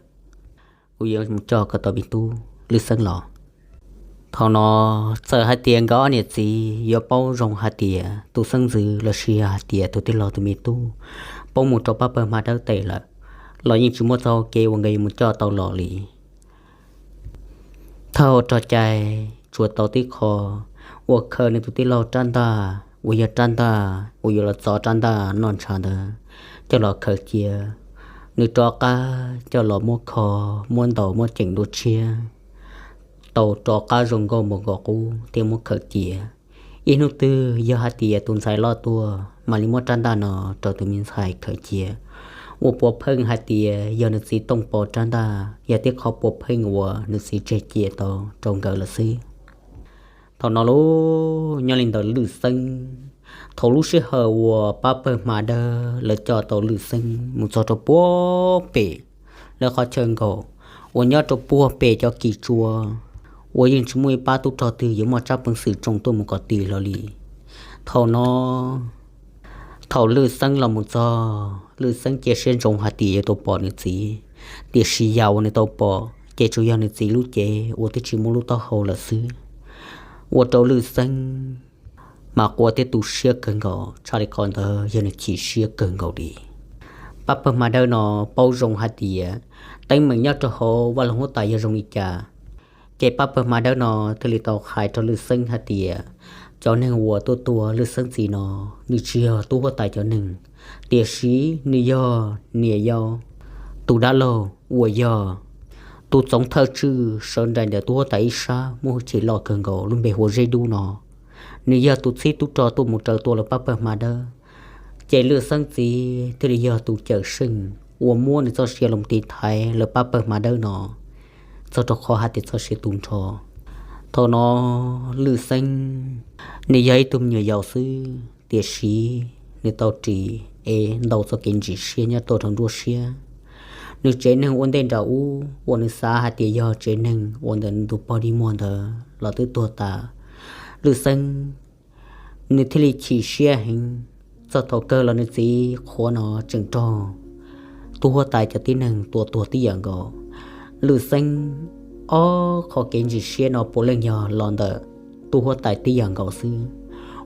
kuv yuav mus coj kom tau me tub Lwj Xeeb los. Thaum no txawm hais tias nkawd ob niam txiv yuav paub zoo hais tias tus xeeb ntxwv los sis hais tias tus tij laug tus me tub poob mus rau pab pawg hma dawb tes lawm, los yeej tsis muaj txoj hauv kev uas nkawd yuav mus coj tau los li. Thawj rog Cai tsuas tau tib qho uas khaws nws tus tij laug rab ntaj, uas yog rab ntaj uas yuav los txov rab ntaj noj ntshav ntawd, coj los khaws cia. Nws rov qab coj los muab kho, muab ntaus, muab ceem dua tshiab, tau rov qab zoo nkauj npaum nkaus qub thiab muab khaws cia. Ib hnub twg yog hais tias tus ntxhais loj tuaj mam li muab rab ntaj no rau tus me ntxhais khaws cia, ua puav pheej hais tias yog nws txiv Tooj Pov rab ntaj, yog tib qho puav pheej uas nws txiv tseg cia tau rau nkawd lawm xwb. Thaum no lauj, nyob li ntawm Lwj Xeeb, thaum lub sij hawm uas pab pawg hma dawb lawv coj tau Lwj Xeeb mus txog rau puag pem lawv qhov chaw nkaum uas nyob rau puag pem cov kis tsua uas yeej tsis muaj ib pab tub rog twg yuav muaj tsab peev xwm tsoo tuaj mus kom tis hlo li. Thaum no, thaum Lwj Xeeb los mus txog, Lwj Xeeb cia siab ntsoov hais tias yuav tau pom nws txiv, tiam sis yam uas nws tau pom ces tsuas yog nws txiv lub cev uas twb tsis muaj lub taub hau lawm xwb. Ua rau Lwj Xeeb mas quaj thiab tu siab kawg nkaus, tshaj li qhov ntawd yog nws chim siab kawg nkaus li. Pab pawg hma dawb no paub zoo hais tias teeb meem nyob rau hauv vaj loog huab tais yog zoo li cas, ces pab pawg hma dawb no thiaj li tau hais rau Lwj Xeeb hais tias cov neeg uas tuaj tua Lwj Xeeb txiv no, nws tsis yog tub huab tais cov neeg, tiam sis nws yog niam yau tus dab laug uas yog tus txoov thawj tswj sawv nraim ntawm tub huab tais ib sab muaj hwj chim loj kawg nkaus lub npe hu ua Zeb Dub no. Nws yog tus txib tub rog tuaj mus raws tua lawv pab pawg hma dawb, ces Lwj Xeeb txiv thiaj li yog tus cawm seej uas muab nws txoj sia los tiv thaiv lawv pab pawg hma dawb no txog rau qhov hais tias txoj sia tu nrho. Thaum no Lwj Xeeb, nws yog ib tug me nyuam yaus xwb, tiam sis nws tau ris es ntau txoj kev ntsim siab nyob tuaj rau nruab siab. Nws tsev neeg ua ntej nram ub uas nws xav hais tias yog tsev neeg uas ntawm nws tus pog dig muag ntawd los twb tuag tas. Lwj Xeeb, nws thiaj li chim siab heev. Txog thaum kawg los nws txiv qhuav no tseem raug tub huab tais cov tib neeg tua tuag tib yam nkaus. Lwj Xeeb, ob qho kev ntsim siab no puav leej yog los ntawm tub huab tais tib yam nkaus xwb.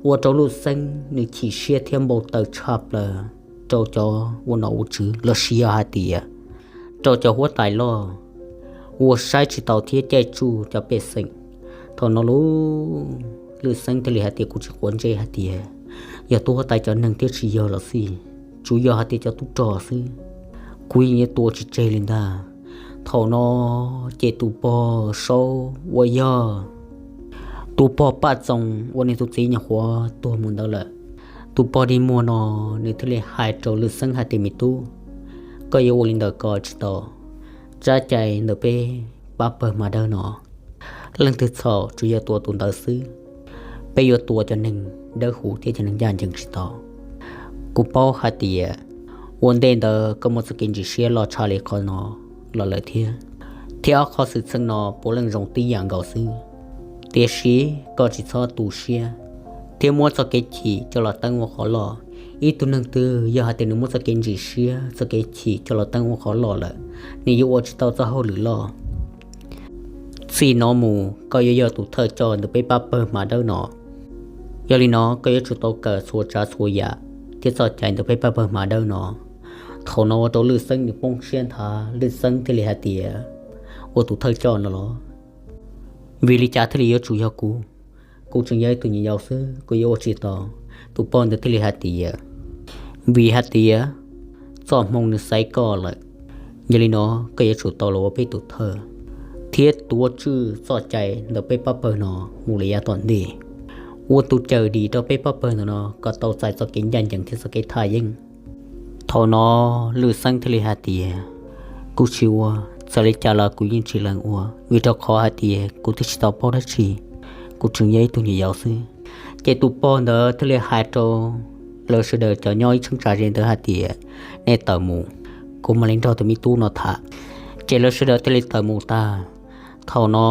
Ua rau Lwj Xeeb nws chim siab thiab npau taws tshaj plaws rau cov ua nom ua tswv los sis yog hais tias rau cov huab tais loj uas saib tsis taus thiab caij tsuj cov pej xeem. Thaum no lauj, Lwj Xeeb thiaj li hais tias, kuv tsis quav ntsej hais tias yog tub huab tais cov neeg thiab tsis yog los xij, tsuas yog hais tias cov tub rog xwb, kuv yeej yuav tua tsis tseg li ntag. Thaum no ces tus pog Saub uas yog tus pog Paj Txoos uas nws tus txiv nyuam qhuav tuag mus ntawd lawm, tus pog dig muag no nws thiaj li hais rau Lwj Xeeb hais tias, me tub, koj yuav ua li ntawd ko tsis tau. Tsab cai ntawm peb pab pawg hma dawb no, leej twg txhaum tsuas yog tua tus ntawd xwb. Peb yuav tua cov neeg dawb huv thiab cov neeg ncaj ncees tsis tau. Kuv paub hais tias ua ntej ntawd koj muaj txoj kev ntsim siab loj tshaj li qhov no los lawm thiab, thiab ob qho xwm txheej no puav leej zoo tib yam nkaus xwb. Tiam sis koj tsis txhob tu siab thiab muab txoj kev chim coj los teeb ua qhov loj. Ib tug neeg twg yog hais tias nws muab txoj kev ntsim siab, txoj kev chim coj los teeb ua qhov loj lawm, nws yuav ua tsis tau txoj hauj lwm loj. Txij no mus koj yuav yog tus thawj coj ntawm peb pab pawg hma dawb no. Yog li no koj yuav tsum tau kawm txhua tsav txhua yam thiab txoj cai ntawm peb pab pawg hma dawb no. Thaum no ua rau Lwj Xeeb nws poob siab nthav, Lwj Xeeb thiaj li hais tias, ua tus thawj coj no los, vim li cas thiaj li yuav tsum yog kuv? kuv tseem yog ib tug nyuam yaus xwb, kuv yuav ua tsis tau. Tus pog ntawd thiaj li hais tias, vim hais tias txoj hmoo nws xaiv koj lawm, yog li no koj yuav tsum tau los ua peb tus thawj thiab tuav tswj txoj cai ntawm peb pab pawg no mus lawm yav tom ntej, ua tus cawm dim rau peb pab pawg ntawm no kom tau txais txoj kev ncaj ncees thiab txoj kev thaj yeeb. Thaum no Lwj Xeeb thiaj li hais tias, kuv tsis ua, txawm li cas los kuv yeej tsis lees ua, vim rau qhov hais tias kuv twb tsis tau paub dab tsi, kuv tseem yog ib tug nyuam yaus xwb. Ces tus pog ntawd thiaj li hais rau lawv sawv daws cov nyob ib cheeb tsam ze ntawd hais tias, nej tawm mus, kuv mam li nrog tus me tub no tham. Ces lawv sawv daws thiaj li tawm mus tag. Thaum no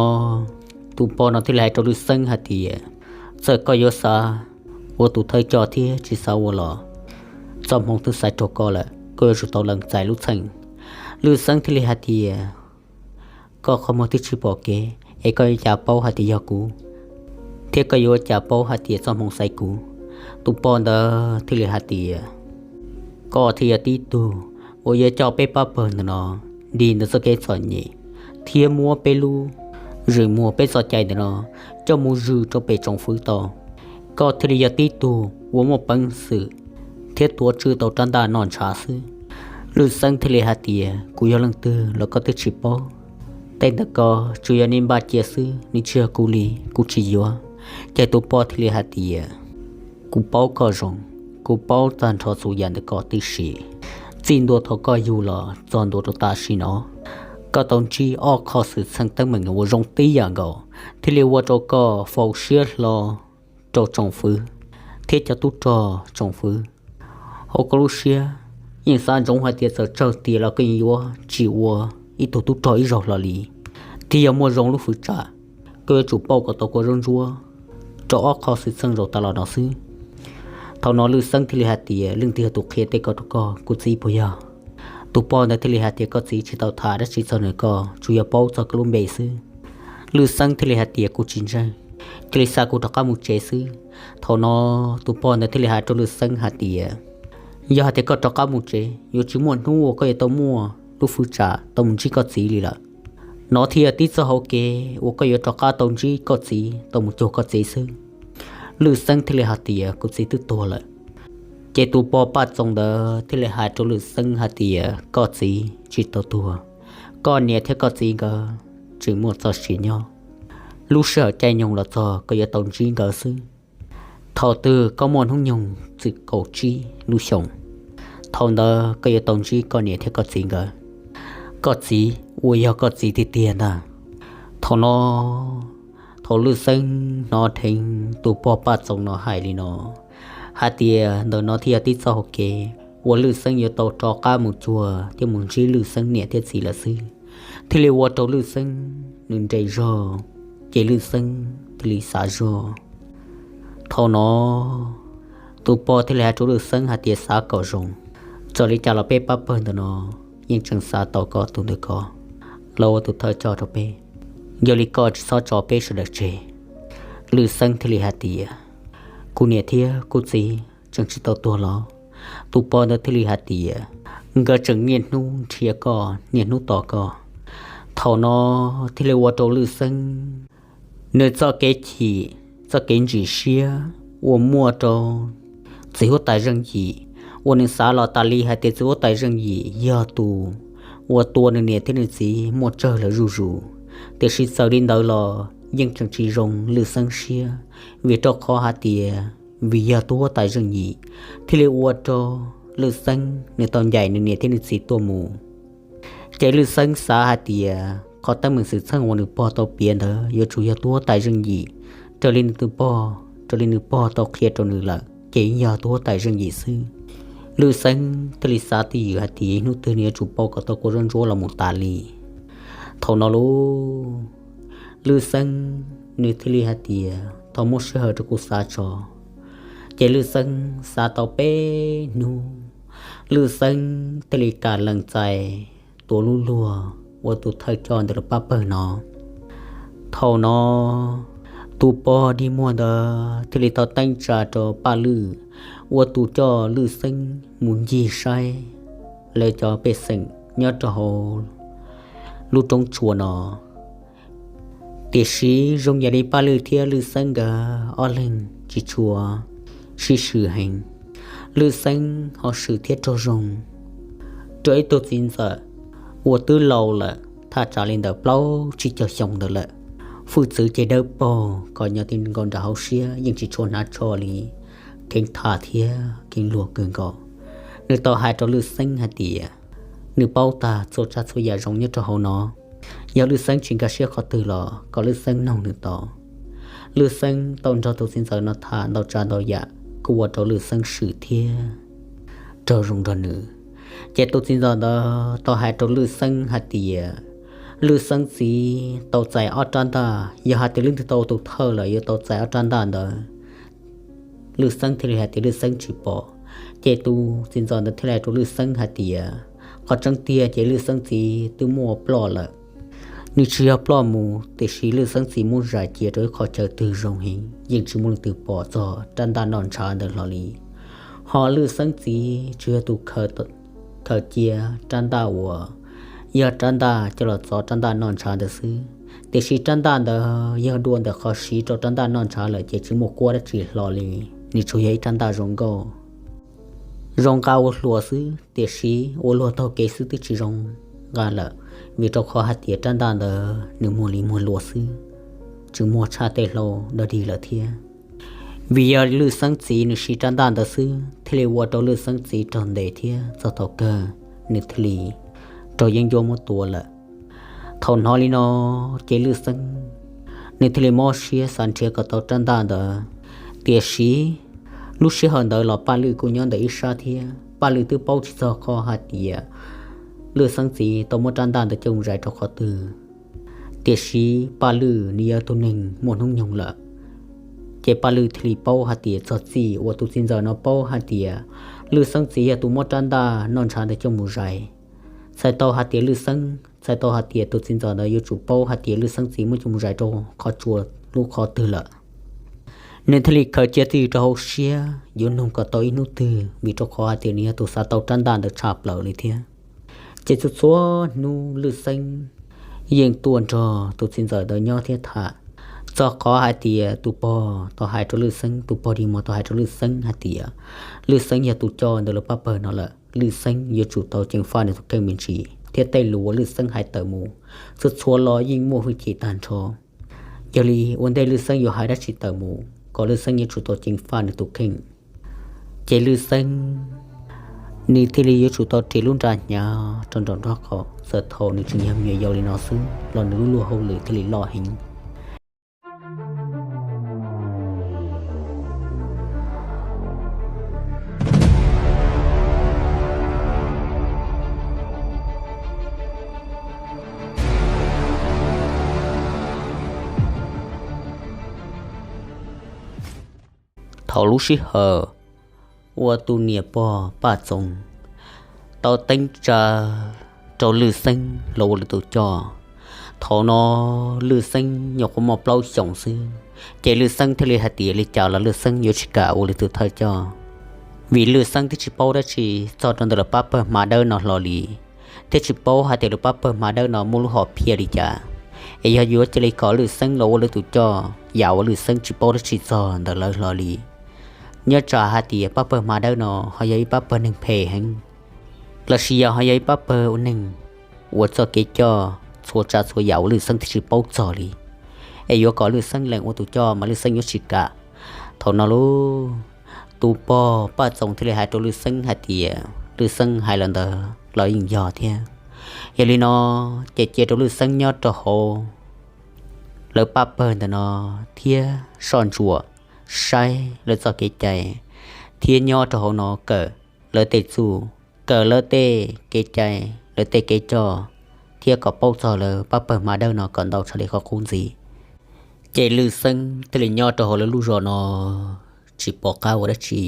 tus pog no thiaj li hais rau Lwj Xeeb hais tias, txawm koj yuav xav ua tus thawj coj thiab tsis xav ua los, txoj hmoo twb xaiv rau koj lawm, koj yuav tsum tau lees txais lub txheej. Lwj Xeeb thiaj li hais tias, koj qhov muag twb tsis pom kev es koj yuav cas paub hais tias yog kuv, thiab koj yuav cas paub hais tias txoj hmoo xaiv kuv? Tus pog ntawd thiaj li hais tias, koj thiaj yog tib tug uas yuav coj peb pab pawg ntawm no dim ntawm txoj kev txom nyem thiab muab peb lub zwm muag peb txoj cai ntawm no coj mus zwm rau pem tsoom fwv tau. Koj thiaj li yog tib tug uas muaj peev xwm thiab tuav tswj tau rab ntaj noj ntshav xwb. Lwj Xeeb thiaj li hais tias, kuv yog leej twg los koj twb tsis paub. Tej ntawm ko tsuas yog nej npaj cia xwb, nws tsis yog kuv li, kuv tsis yuav. Ces tus pog thiaj li hais tias, kuv paub koj zoo, kuv paub tag nrho txhua yam ntawm koj tib si. Txij ntua thaum koj yug los txog ntua rau tam sim no, koj tau ntsib ob qho xwm txheej teeb meem uas zoo tib yam nkaus, thiaj li ua rau koj faus siab hlo rau tsoom fwv thiab cov tub rog tsoom fwv. Hauv koj lub siab yeej xav ntsoov hais tias txawm tsawg tiam los koj yeej yuav tsis ua ib tug tub rog ib zaug hlo li. Thiab yog muaj zoo lub fwv tsam, koj yuav tsum pauj kom tau kua zaub ntsuab rau ob qho xwm txheej zaum tas los no xwb. Thaum no Lwj Xeeb thiaj li hais tias, leej twg yog tus qhia tej ko rau koj, kuv txiv puas yog? Tus pog ntawd thiaj li hais tias, koj txiv tsis tau tham dab tsi txog nws, koj tsuas yog paub txog koj lub npe xwb. Lwj Xeeb thiaj li hais tias, kuv tsis ntseeg, cia li xa kuv rov qab mus tsev xwb. Thaum no tus pog ntawd thiaj li hais rau Lwj Xeeb hais tias, yog hais tias koj rov qab mus tsev, yuav tsis muaj hnub uas koj yuav tau muaj lub fwv tsam tau mus ntsib koj txiv li lawm. No thiaj yog tib txoj hauv kev uas koj yuav rov qab tau ntsib koj txiv, tau mus cuag koj txiv xwb. Lwj Xeeb thiaj li hais tias, kuv txiv twb tuag lawm. Ces tus pog Paj Txoos ntawd thiaj li hais rau Lwj Xeeb hais tias, koj txiv tsis tau tuag, koj niam thiab koj txiv nkawd tseem muaj txoj sia nyob. Lub sij hawm caij nyoog los txog koj yuav tau ntsib nkawd xwb. Thaum twg koj muaj hnub nyoog txwm kaum tsib lub xyoos, thaum ntawd koj yuav tau ntsib koj niam thiab koj txiv nkawd. Koj txiv uas yog koj txiv tiag tiag ntag. Thaum no, thaum Lwj Xeeb hnov dheev tus pog Paj Txoos no hais li no, hais tias ntawm no thiaj yog tib txoj hauv kev uas Lwj Xeeb yuav tau rov qab mus cuag thiab mus ntsib Lwj Xeeb niam thiab txiv lawm xwb, thiaj li ua rau Lwj Xeeb nws nres zog, ces Lwj Xeeb thiaj li xav zog. Thaum no, tus pog thiaj li hais rau Lwj Xeeb hais tias, xav kom zoo, txawm li cas los peb pab pawg ntawm no yeej tseem xav tau koj tus ntawm ko los ua tus thawj coj rau peb. Yog li koj tsis txhob tso peb sawv daws tseg. Lwj Xeeb thiaj li hais tias, kuv niam thiab kuv txiv tseem tsis tau tuag los? Tus pog ntawd thiaj li hais tias, nkawd tseem niaj hnub nrhiav koj, niaj hnub tos koj. Thaum no thiaj li ua rau Lwj Xeeb nws txoj kev chim, txoj kev ntsim siab uas muaj rau txiv huab tais Zeej Yim, uas nws xav los tas li hais tias txiv huab tais Zeej Yim yog tus uas tua nws niam thiab nws txiv muaj tsawg lawm zuj zus. Tiam sis txawm li ntawd los yeej tseem tsis zoo Lwj Xeeb siab, vim rau qhov hais tias vim yog tus huab tais Zeej Yim thiaj li ua rau Lwj Xeeb nws tau ncaim nws niam thiab nws txiv tuaj mus. Ces Lwj Xeeb xav hais tias qhov teeb meem xwm txheej uas nws pog tau piav ntawd yuav tsum yog tus huab tais Zeej Yim, raws li nws tus pog, raws li nws pog tau qhia rau nws lawm ces yog tus huab tais Zeej Yim xwb. Lwj Xeeb thiaj li xav twj ywm hais tias hnub twg nws yuav tsum pauj kom tau kua zaub ntsuab los mus tas li. Thaum no lauj, Lwj Xeeb nws thiaj li hais tias thov muab sij hawm rau kuv xav tso. Ces Lwj Xeeb xav tau peb hnub, Lwj Xeeb thiaj li kam lees txais tua lub luag ua tus thawj coj ntawm lub pab pawg no. Thaum no, tus pog dig muag ntawd thiaj li tau teeb tsa rau Paj Lwj ua tus coj Lwj Xeeb mus ncig saib lawv cov pej xeem nyob rau hauv lub roob tsua no. Tiam sis zoo yam li Paj Lwj thiab Lwj Xeeb nkawd ob leeg tsis tshua sib swm heev, Lwj Xeeb ho swm thiab raug zoo rau ib tug txiv ntxawm uas twb laus lawm thaj tsam li ntawm plaub tsib caug xyoo ntawd lawm. Hwj txwv ces dawb paug, kom nyob ti nkaus nram hauv siab yeej tsis tshua hnav tsho li, kheev tham thiab kheev luag kawg nkaus. Nws tau hais rau Lwj Xeeb hais tias nws paub tag txhua tsav txhua yam zoo nyob rau hauv no. Yog Lwj Xeeb tsis nkag siab qhov twg los kom Lwj Xeeb noog nws tau. Lwj Xeeb tau nrog tus txiv ntxawm no tham ntau tsav ntau yam, kuj ua rau Lwj Xeeb swm thiab raug zoo nrog nws. Ces tus txiv ntxawm ntawd tau hais rau Lwj Xeeb hais tias Lwj Xeeb txiv tau txais ob rab ntaj, yog hais tias leej twg tau ua tus thawj lawm yuav tau txais ob rab ntaj ntawd. Lwj Xeeb thiaj li hais tias Lwj Xeeb tsis pom. Ces tus txiv ntxawm ntawd thiaj li hais rau Lwj Xeeb hais tias qhov tseeb tiag ces Lwj Xeeb txiv twb muaj ploj lawm. Nws tsis yog ploj mus, tiam sis Lwj Xeeb txiv muab zais cia rau ib qho chaw twg zoo heev, yeej tsis muaj leej twg pom txog rab ntaj noj ntshav ntawd hlo li. Ho Lwj Xeeb txiv tsuas yog tus khaws cia rab ntaj uas yog rab ntaj coj los txov rab ntaj noj ntshav ntawd xwb. Tiam sis rab ntaj ntawd yog dua ntawm qhov siv rau rab ntaj noj ntshav lawm ces tsis muaj kuab dab tsi hlo li, nws tsuas yog ib rab ntaj zoo nkauj, zoo nqa ua hluas xwb, tiam sis ua luag taug kev xwb twb tsis zoo nqa lawm, vim rau qhov hais tias rab ntaj ntawd nws muag li muag luas xwb, tsis muag tshaj tej hlau dog dig lawm thiab. Vim yog Lwj Xeeb txiv nws siv rab ntaj ntawd xwb thiaj li ua rau Lwj Xeeb txiv raug ntes thiab txog thaum kawg nws thiaj li raug yeeb ncuab muab tua lawm. Thaum hnov li no ces Lwj Xeeb nws thiaj li mob siab xav nrhiav kom tau rab ntaj ntawd. Tiam sis lub sij hawm ntawd los Paj Lwj kuj nyob ntawm ib sab thiab. Paj Lwj twb paub tsis txog qhov hais tias Lwj Xeeb txiv tau muab rab ntaj ntawd coj mus zais rau qhov twg. Tiam sis Paj Lwj nws yog tus neeg muaj hnub nyoog lawm, ces Paj Lwj thiaj li paub hais tias txog txij uas tus txiv ntxawm no paub hais tias Lwj Xeeb txiv yog tus muab rab ntaj noj ntshav ntawd coj mus zais, txhais tau hais tias Lwj Xeeb, txhais tau hais tias tus txiv ntxawm ntawd yuav tsum paub hais tias Lwj Xeeb txiv muab coj mus zais rau qhov tsua lub qhov twg lawm. Nws thiaj li khaws cia txij rau hauv siab yuav nug kom tau ib hnub twg, vim rau qhov hais tias nws yog tus xav tau rab ntaj ntawd tshaj plaws li thiab. Ces txhua txhua hnub Lwj Xeeb yeej tuaj nrog tus txiv ntxawm ntawd nyob thiab tham. Txog qhov hais tias tus pog tau hais rau Lwj Xeeb, tus pog Dig Mos tau hais rau Lwj Xeeb hais tias Lwj Xeeb yog tus coj ntawm lawv pab pawg no lawm, Lwj Xeeb yuav tsum tau ceev faj nws tus kheej me ntsis, thiab tej lus uas Lwj Xeeb hais tawm mus txhua txhua los yeej muaj hwj chim tag nrho. Yog li ua ntej Lwj Xeeb yuav hais dab tsi tawm mus, kom Lwj Xeeb yuav tsum tau ceev faj nws tus kheej. Ces Lwj Xeeb nws thiaj li yuav tsum tau ris lub nra hnyav rau nraum nraub qaum, txawm thaum nws tseem yog me nyuam yaus li no xwb los nws lub luag hauj lwm thiaj li loj heev. Thaum lub sij hawm uas tus niam pog Paj Txoov tau teeb tsa rau Lwj Xeeb los ua lwm tus coj, thaum no Lwj Xeeb nyuam qhuav muaj plaub xyoos xwb, ces Lwj Xeeb thiaj li hais tias li cas los Lwj Xeeb yuav tsis kam ua lwm tus thawj coj, vim Lwj Xeeb twb tsis paub dab tsi txog rau ntawm lawv pab pawg hma dawb no hlo li, thiab tsis paub hais tias lawv pab pawg hma dawb no muaj lub hom phiaj li cas, es yog yuav cia li kom Lwj Xeeb los ua lwm tus coj yam uas Lwj Xeeb tsis paub dab tsi txog ntawm lawv hlo li. Nyob tsam hais tias pab pawg hma dawb no ho yog ib pab pawg neeg phem heev, lossis yog ho yog ib pab pawg ua neeg ua txoj kev coj txhua tsav txhua yam uas Lwj Xeeb twb tsis paub txog li, es yuav kom Lwj Xeeb lees ua tus coj mas Lwj Xeeb yuav tsis kam. Thaum no lauj, tus pog Paj Txoov thiaj li hais rau Lwj Xeeb hais tias Lwj Xeeb hais los ntawd los yeej yog thiab. Yog li no ces cia rau Lwj Xeeb nyob rau hauv lawv pab pawg ntawm no thiab soj ntsuam saib lawv txoj kev cai, thiab nyob rau hauv no kawm lawv tej txuj, kawm lawv tej kev cai, lawv tej kev coj, thiab kom paub txog lawv pab pawg hma dawb no kom ntau tshaj li qhov qub ntxiv. Ces Lwj Xeeb thiaj li nyob rau hauv lawv lub zos no tsis pom qab ua dab tsi,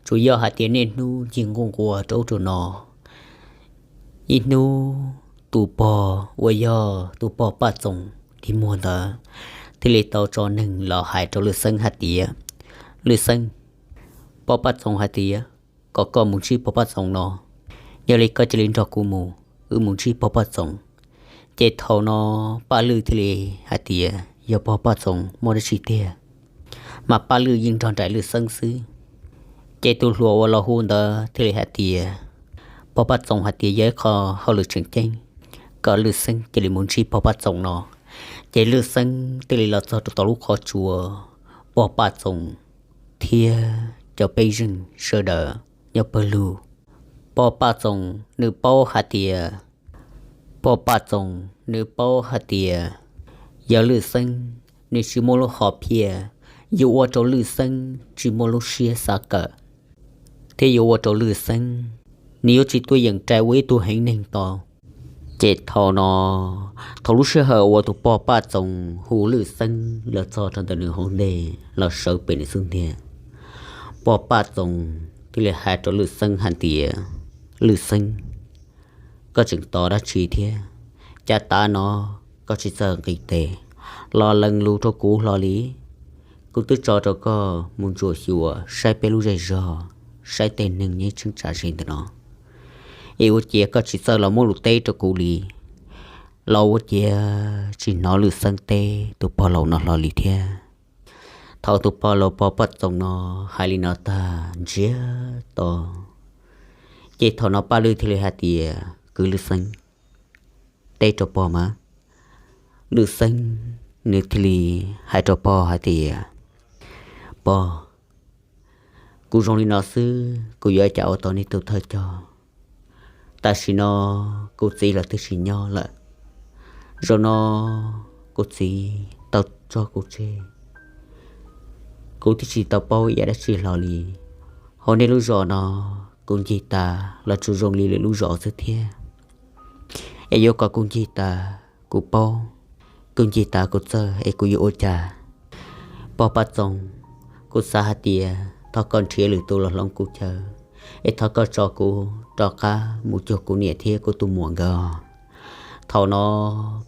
tsuas yog hais tias niaj hnub ncig nquj nquas rau ub rau no. Ib hnub tus pog uas yog tus pog Paj Txoov tig muag ntawd thiaj li tau tso neeg los hais rau Lwj Xeeb hais tias, Lwj Xeeb, pog Paj Txoov hais tias kom koj mus ntsib pog Paj Txoov no, yog li koj cia li nrog kuv mus, wb mus ntsib pog Paj Txoov. Ces thaum no Paj Lwj thiaj li hais tias yog pog Paj Txoos muaj dab tsi tiag, mas Paj Lwm yeej nrog nraim Lwm Xeeb xwb. Ces tus hluas uas los hu ntawd thiaj li hais tias, pog Paj Txoos hais tias yog ib qho hauj lwm tseem ceeb, kom Lwm Xeeb cia li mus ntsib pog Paj Txoos no. Ces Lwm Xeeb thiaj li los txog rau tom lub qhov tsua, pog Paj Txoos thiab cov pej xeem sawv daws nyob pawg lug. Pog Paj Txoos nws paub hais tias, pog Paj Txoos nws paub hais tias, yog Lwm Xeeb nws tsis muaj lub hom phiaj, yuav ua rau Lwm Xeeb tsis muaj lub siab xav kawm, thiab yuav ua rau Lwm Xeeb nws yuav tsis tuaj yeem rais ua ib tug heev neeg tau. Ces thaum no, thaum lub sij hawm uas tus pog Paj Txoos hu Lwm Xeeb los txog rau ntawm nws hauv ntej los sawv pem nws xub ntiag, pog Paj Txoos thiaj li hais rau Lwm Xeeb hais tias, Lwm Xeeb, koj tseem tos dab tsi thiab? Cas tav no koj tsis txawj nqis tes los lees lus rau kuv hlo li? Kuv twb tso rau koj mus ntsuam xyuas saib peb lub zej zog, saib tej neeg nyob tseem tsam ze ntawm no, es ua ciav koj tsis txawj los muab lus teb rau kuv li, los ua ciav tsis hnov Lwm Xeeb teb tus pog laus no hlo li thiab. Thaum tus pog laus pog Paj Txoos no hais li no tag ntsiag to, ces thaum no Paj Lwm thiaj li hais tias, kwv Lwm Xeeb, teb rau pog mas. Lwm Xeeb nws thiaj li hais rau pog hais tias, pog, kuv zoo li no xwb kuv yuav ua cas ua tau nej tus thawj coj? Tam sim no kuv txiv los twb tsis nyob lawm, zaum no kuv txiv tau tso kuv tseg, kuv twb tsis tau paub ib yam dab tsi hlo li. Hauv nej lub zos no kuv ncig tas los tsuas zoo li lwm lub zos xwb thiab. Es yuav kom kuv ncig tas kuv paub, kuv ncig tas kuv txawj es kuv yuav ua cas? Pog Paj Txoos, kuv xav hais tias thov koj nrhiav lwm tus los hloov kuv chaw, es thov koj tso kuv rov qab mus cuag kuv niam thiab kuv tus muam nkawd. Thaum no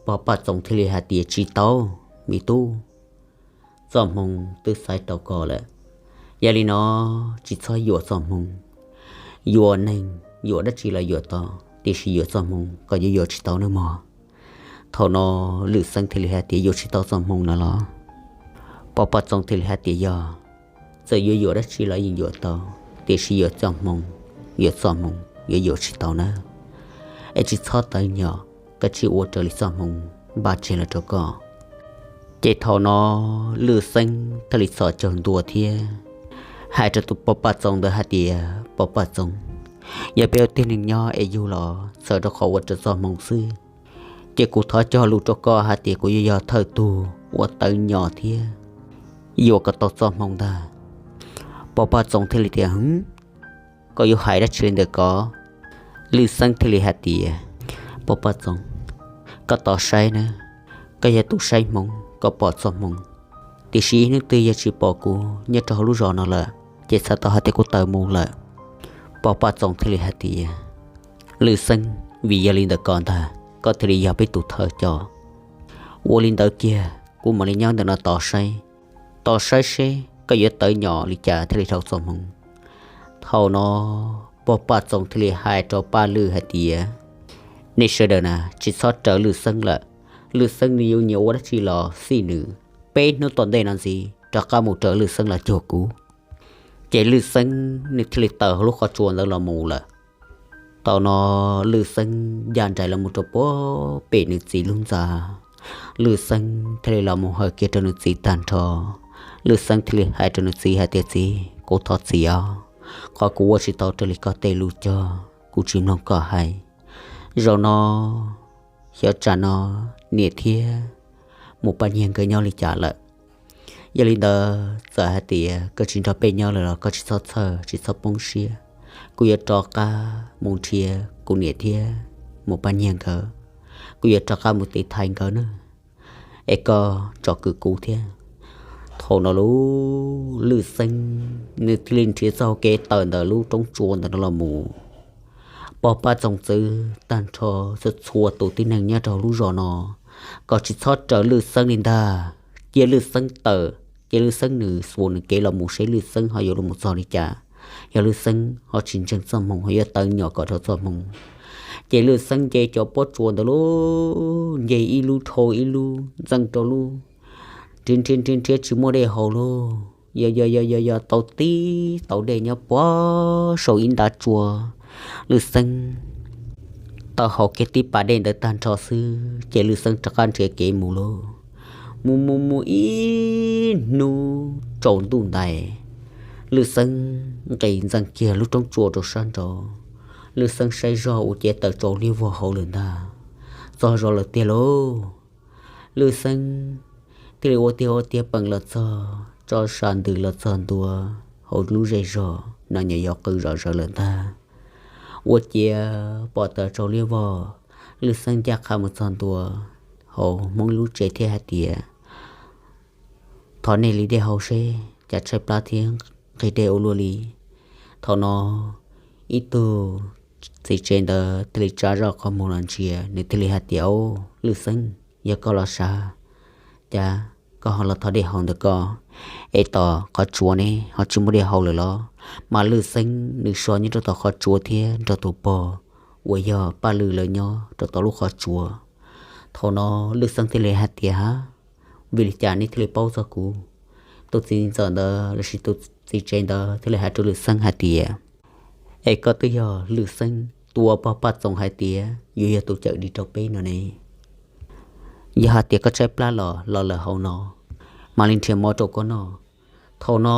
pog Paj Txoos thiaj li hais tias, tsis tau, me tub, txoj hmoo twb xaiv rau koj lawm. Yog li no tsis txhob yuam txoj hmoo. Yuam neeg yuam dab tsi los yuam tau, tiam sis yuam txoj hmoo koj yuav yuam tsis tau nawb mog. Thaum no Lwm Xeeb thiaj li hais tias, yuam tsis tau txoj hmoo no los? Pog Paj Txoos thiaj li hais tias, yog, txawm yuav yuam dab tsi los yeej yuam tau, tiam sis yuam txoj hmoo, yuam txoj hmoo yuav yuam tsis tau nawb. Es tsis txhob tawv nyom, koj cia ua raws li txoj hmoo npaj tseg los rau koj. Ces thaum no Lwm Xeeb thiaj li txhos caug ntua thiab hais rau tus pog Paj Txoos ntawd hais tias, pog Paj Txoos, yog peb ua tib neeg nyob es yug los txhawm rau qhov ua raws txoj hmoo xwb, ces kuv thov cog lus rau koj hais tias kuv yuav yog thawj tug uas tawv nyom thiab yuam kom tau txoj hmoo ntag. Pog Paj Txoos thiaj li tias, hwv, koj yuav hais dab tsi li ntawm ko? Lwm Xeeb thiaj li hais tias, pog Paj Txoos, koj tos saib nawb, koj yog tus saib hmoo koj pom txoj hmoo, tiam sis ib hnub twg yog tsis pom kuv nyob rau hauv lub zos no lawm ces txhais tau hais tias kuv tawm mus lawm. Pog Paj Txoos thiaj li hais tias, Lwm Xeeb, vim yog li ntawm ko ntag koj thiaj li yog peb tus thawj coj. Ua li ntawd kiag kuv mam li nyob ntawm no tos saib, tos saib seb koj yuav tawv nyom li cas thiaj li dhau txoj hmoo. Thaum no pog Paj Txoos thiaj li hais rau Paj Lwm hais tias, nej sawv daws na tsis txhob raws Lwm Xeeb lawm. Lwm Xeeb nws yuav nyiam ua dab tsi los xij nws, peb hnub tom ntej no ntxiv rov qab mus raws Lwm Xeeb los cuag kuv. Ces Lwm Xeeb nws thiaj li tawm hauv lub qhov tsua ntawd los mus lawm. Thaum no Lwm Xeeb ya nraim los mus rau puag pem nws txiv lub ntxa. Lwm Xeeb thiaj li los mus hawm kiag rau nws txiv tag nrho. Lwm Xeeb thiaj li hais rau nws txiv hais tias, txiv, kuv thov txim os, qhov kuv ua tsis tau raws li koj tej lus cog, kuv tsis mloog koj hais. Zaum no, xyov tsam no niam thiab mus pab nyiag nkawd nyob li cas lawm. Yog li ntawd txawm hais tias koj tsis nrog peb nyob lawm los koj tsis txhob txhawj tsis txhob poob siab. Kuv yuav rov qab mus nrhiav kuv niam thiab mus pab nyiag nkawd, kuv yuav rov qab mus tiv thaiv nkawd na, es koj tsom kwm kuv thiab. Thaum no lub Lwm Xeeb nws thiaj li nrhiav txoj hau kev tawm ntawm lub roob tsua ntawm no los mus. Pog Paj Txoos txwv tag nrho txhua txhua tus tib neeg nyob rau lub zos no kom tsis txhob raws Lwm Xeeb li ntag. Cia Lwm Xeeb tawm, cia Lwm Xeeb nws xuas nws kev los mus seb Lwm Xeeb ho yuav los txog li cas. Yog Lwm Xeeb ho tsis ntseeg txoj hmoo ho yuav tawv nyom kom dhau txoj hmoo. Ces Lwm Xeeb nce cov pob tsuas ntawd lub, nce ib lub dhau ib lub, ntxeej rau lub nrhiav nrhiav nrhiav nrhiav tsis muaj dej haus lauj. Yog yog yog yog yog tau tib tau dej nyob puag saum ib ntav tsua. Lwj Xeeb tau haus kiag tib pas dej ntawd tag nrho xwb ces Lwj Xeeb rov qab nrhiav kev mus lauj. Mus mus mus ib hnub tsaus ntuj ntais, Lwj Xeeb nqis ntxees kiag lub roob tsua rau sab nraud. Lwj Xeeb saib zog ua ciav tawm tsau liab vog hauv lawm ntag. Txog zos lawm tiag lauj. Lwj Xeeb thiaj li ua tiag ua tiag peem los txog tso sa ntws los txog ntua hauv lub zej zog no nyuam yaus qw zom zaws lawm ntag. Ua ciav pom tawm tsau liab vog, Lwj Xeeb ncaj qha mus txog ntua hauv Hmoob lub tsev thiab hais tias, thov nej li dej haus seb cas tshaib plab thiab nqhis dej ua luaj li. Thaum no ib tug txiv tsev ntawd thiaj li tsa zoj qhov muag los ntsia, nws thiaj li hais tias, Au, Lwj Xeeb, yog koj los sav, cas koj ho los thov dej haus ntawm ko es tom qhov tsuas ne ho tsis muaj dej haus lawm los? Mas Lwj Xeeb nws so nyob rau tom qhov tsuas thiab nrog tus pog uas yog Paj Lwj lawv nyob rau tom lub qhov tsuas. Thaum no Lwj Xeeb thiaj li hais tias, Ha, vim li cas nej thiaj li paub txog kuv? Tus txiv ntxawm ntawd lossis tus txiv tsev ntawd thiaj li hais rau Lwj Xeeb hais tias, Es koj twb yog Lwj Xeeb tus uas pog Paj Txoos hais tias yuav yog tus cawm dim rau peb no ne. Yog hais tias koj tshaib plab los los lawm hauv no, mam li nrhiav mov rau koj noj. Thaum no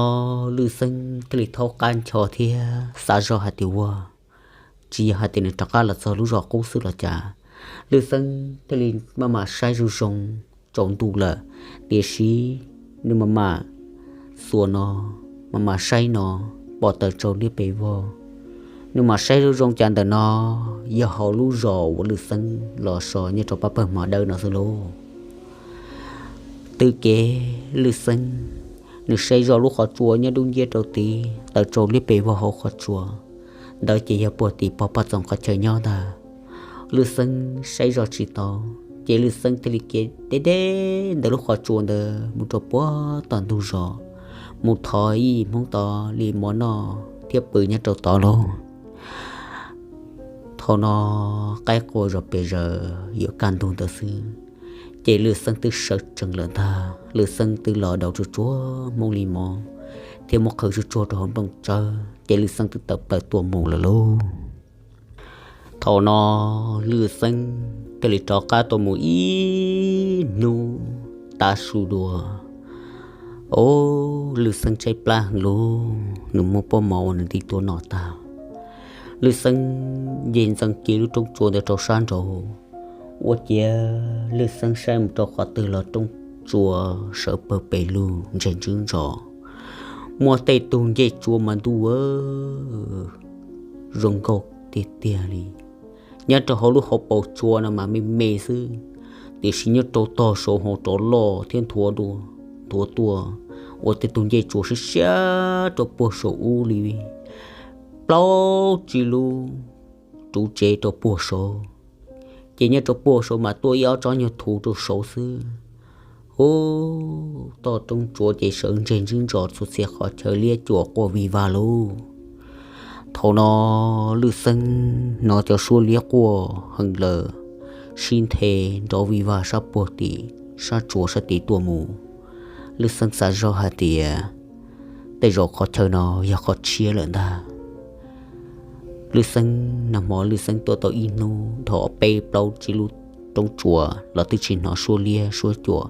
Lwj Xeeb thiaj li thaub qab ncho thiab xav zog hais tias, Ua, tsis yog hais tias nws rov qab los txog lub zos qub xwb los cas? Lwj Xeeb thiaj li maj mam saib zoo zoo, tsaus ntuj lawm, tiam sis nws maj mam xuas no, maj mam saib no, pom tawm tsau liab pes vog. Nws mam saib zoo zoo cas ntawm no yog hauv lub zos uas Lwj Xeeb los so nyob rau pab pawg hmo dawb no xwb lauj. Twb kev Lwj Xeeb nws saib zoj lub qhov tsua nyob dub nciab rau tid, tawm tsau liab pes vog hauv qhov tsua ntawd ces yog puag tim pog Paj Txoos qhov chaw nyob ntag. Lwj Xeeb saib zoj tsis tau, ces Lwj Xeeb thiaj li kev deb deb ntawm lub qhov tsua ntawd mus rau puag tom ntug zos, mus thov ib Hmoob tos li mov noj thiab pw nyob rau tod lauj. Thaum no qaib qua zos pes zaws yuav kaj ntug ntawd xwb, ces Lwj Xeeb twb sawv tsees lawm ntag. Lwj Xeeb twb los daus tsuag tsuag Hmoob li mov thiab muab qhwv tsuag tsuag rau hauv nplooj tsawb, ces Lwj Xeeb twb tawm plaws tuaj mus lawm lauj. Thaum no Lwj Xeeb thiaj li rov qab tuaj mus ib hnub tav su dua. Au, Lwj Xeeb tshaib plab heev lauj, nws muaj pob mov uas nws nti tuaj noj tag. Lwj Xeeb nce ntxees kiag lub roob tsua ntawd rau sab nraud, ua ciav Lwj Xeeb saib mus rau qhov twg los roob tsua sawv pawg pes lug ntseg ntswb ntsos, muaj tej tug ncej tsua mas ntuj aw, zoo nkauj tiag tiag li. Nyob rau hauv lub hauv paus tsua no mas me me xwb, tiam sis nyob rau tog saud hauv rov loj thiab nthuav dua nthuav tuaj, ua tej tug ncej tsua siab siab rau puag saum ub li plaub tsib lub ruv tsev rau puag saud. Ces nyob rau puag saud mas tuaj ib ob tsob nyuag thuv rau saud xwb. Ub, toj roob tsua ces sawv ntseg ntswb ntsos txhua txhia qhov chaw, liab cuam quaj vig vag lauj. Thaum no Lwj Xeeb hnov cov suab liab quaj heev lawm, sib nthe nrov vig vag sab puag tim sab tsua sab tid tuaj mus. Lwj Xeeb xav zoj hais tias tej zaum qhov chaw no yog qhov tshiab lawm ntag. Lwj Xeeb nag hmo Lwj Xeeb tuaj tau ib hnub dhau peb plaub tsib lub roob tsua los twb tsis hnov suab liab suab cuam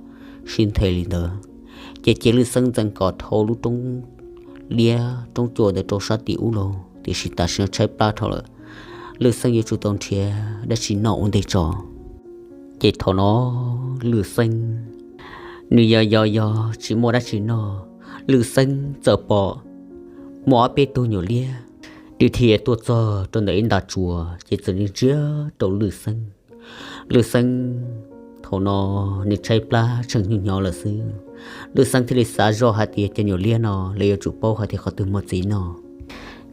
sib nthe li ntawd. Ces cia Lwj Xeeb ntxeev kom dhau lub roob liab roob cuam ntawd rau sab tim ub lauj, tiam sis tam sim no tshaib plab dhau lawm, Lwj Xeeb yuav tsum tau nrhiav dab tsi noj ua ntej tso. Ces thaum no Lwj Xeeb nws yog yog yog tsis muaj dab tsi noj, Lwj Xeeb txawm pom muaj ob peb tug nyuam liab dhia dhia tuaj txog rau ntawm ib nta tsua ces txawm ntsia rau Lwj Xeeb. Lwj Xeeb thaum no nws tshaib plab tshee hnyo hnyo lawm xwb. Lwj Xeeb thiaj li xav zoj hais tias cov nyuam liab no lawv yuav tsum paub hais tias qhov twg muaj txiv noj.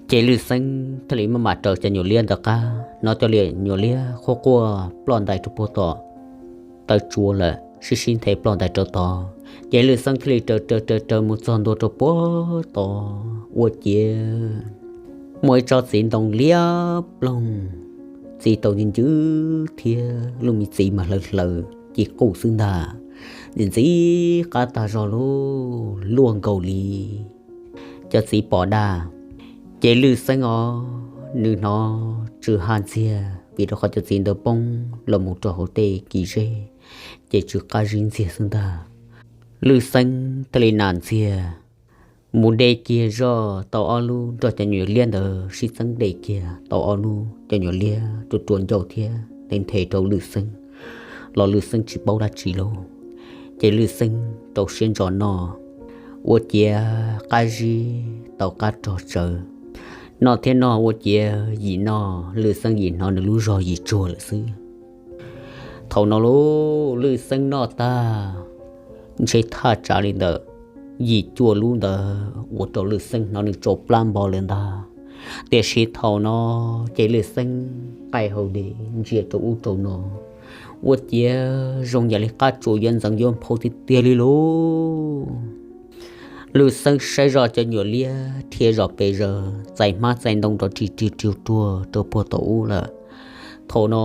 Ces Lwj Xeeb thiaj li maj mam raws cov nyuam liab ntawd qab, hnov cov nyuam liab quaj quaj ploj ntais rau puag tom taw tsua lawm, sib sib nthe ploj ntais rau tod. Ces Lwj Xeeb thiaj li raws raws raws raws mus txog ntua rau puag tod, ua ciav muaj ib tsob txiv ntoo liab ploog, txiv tau ncw ncwb thiab lub me txiv mas hlaws hlaws ci quj xwb ntag. ntxim ntxim qab tag zog lub luaj nkaus li cov txiv pos daj. Ces Lwj Xeeb os, nws hnov tsw ha ntxiag vim rau qhov cov txiv ntawd poob los mus rau hauv tej kis zeb, ces tsw qab zib ntxiag xwb ntag. Lwj Xeeb thiaj li nam ntxiag mus de kiag zoj tau ob lub, nrog cov nyuam liab ntawd sib txeeb de kiag tau ob lub, cov nyuam liab rua rua ncauj thiab nthe nthe rau Lwj Xeeb, los Lwj Xeeb tsis paub dab tsi lauj. Ces Lwj Xeeb rau siab ntso noj, ua ciav qab zib tau qab rog tsawv. Noj thiab noj ua ciav yim noj, Lwj Xeeb yim hnov nws lub zog yim tsuag lawm xwb. Thaum no lub Lwj Xeeb noj tag, ntshe thaj tsam li ntawm yim cuaj lub ntawd ua rau Lwj Xeeb hnov nws tsau plab npo lawm ntag. Tiam sis thaum no ces Lwj Xeeb qaij hau de ntsia rau ub rau no, ua ciav zoo yam li qab tsuas yuav ntxeev yuav nphau tiag tiag li lauj. Lwj Xeeb saib zoj cov nyuam liab rhia zom pes zaws txais hmab txais ntoo nrov ri ri riu ruag rau puag tom ub lawm. Thaum no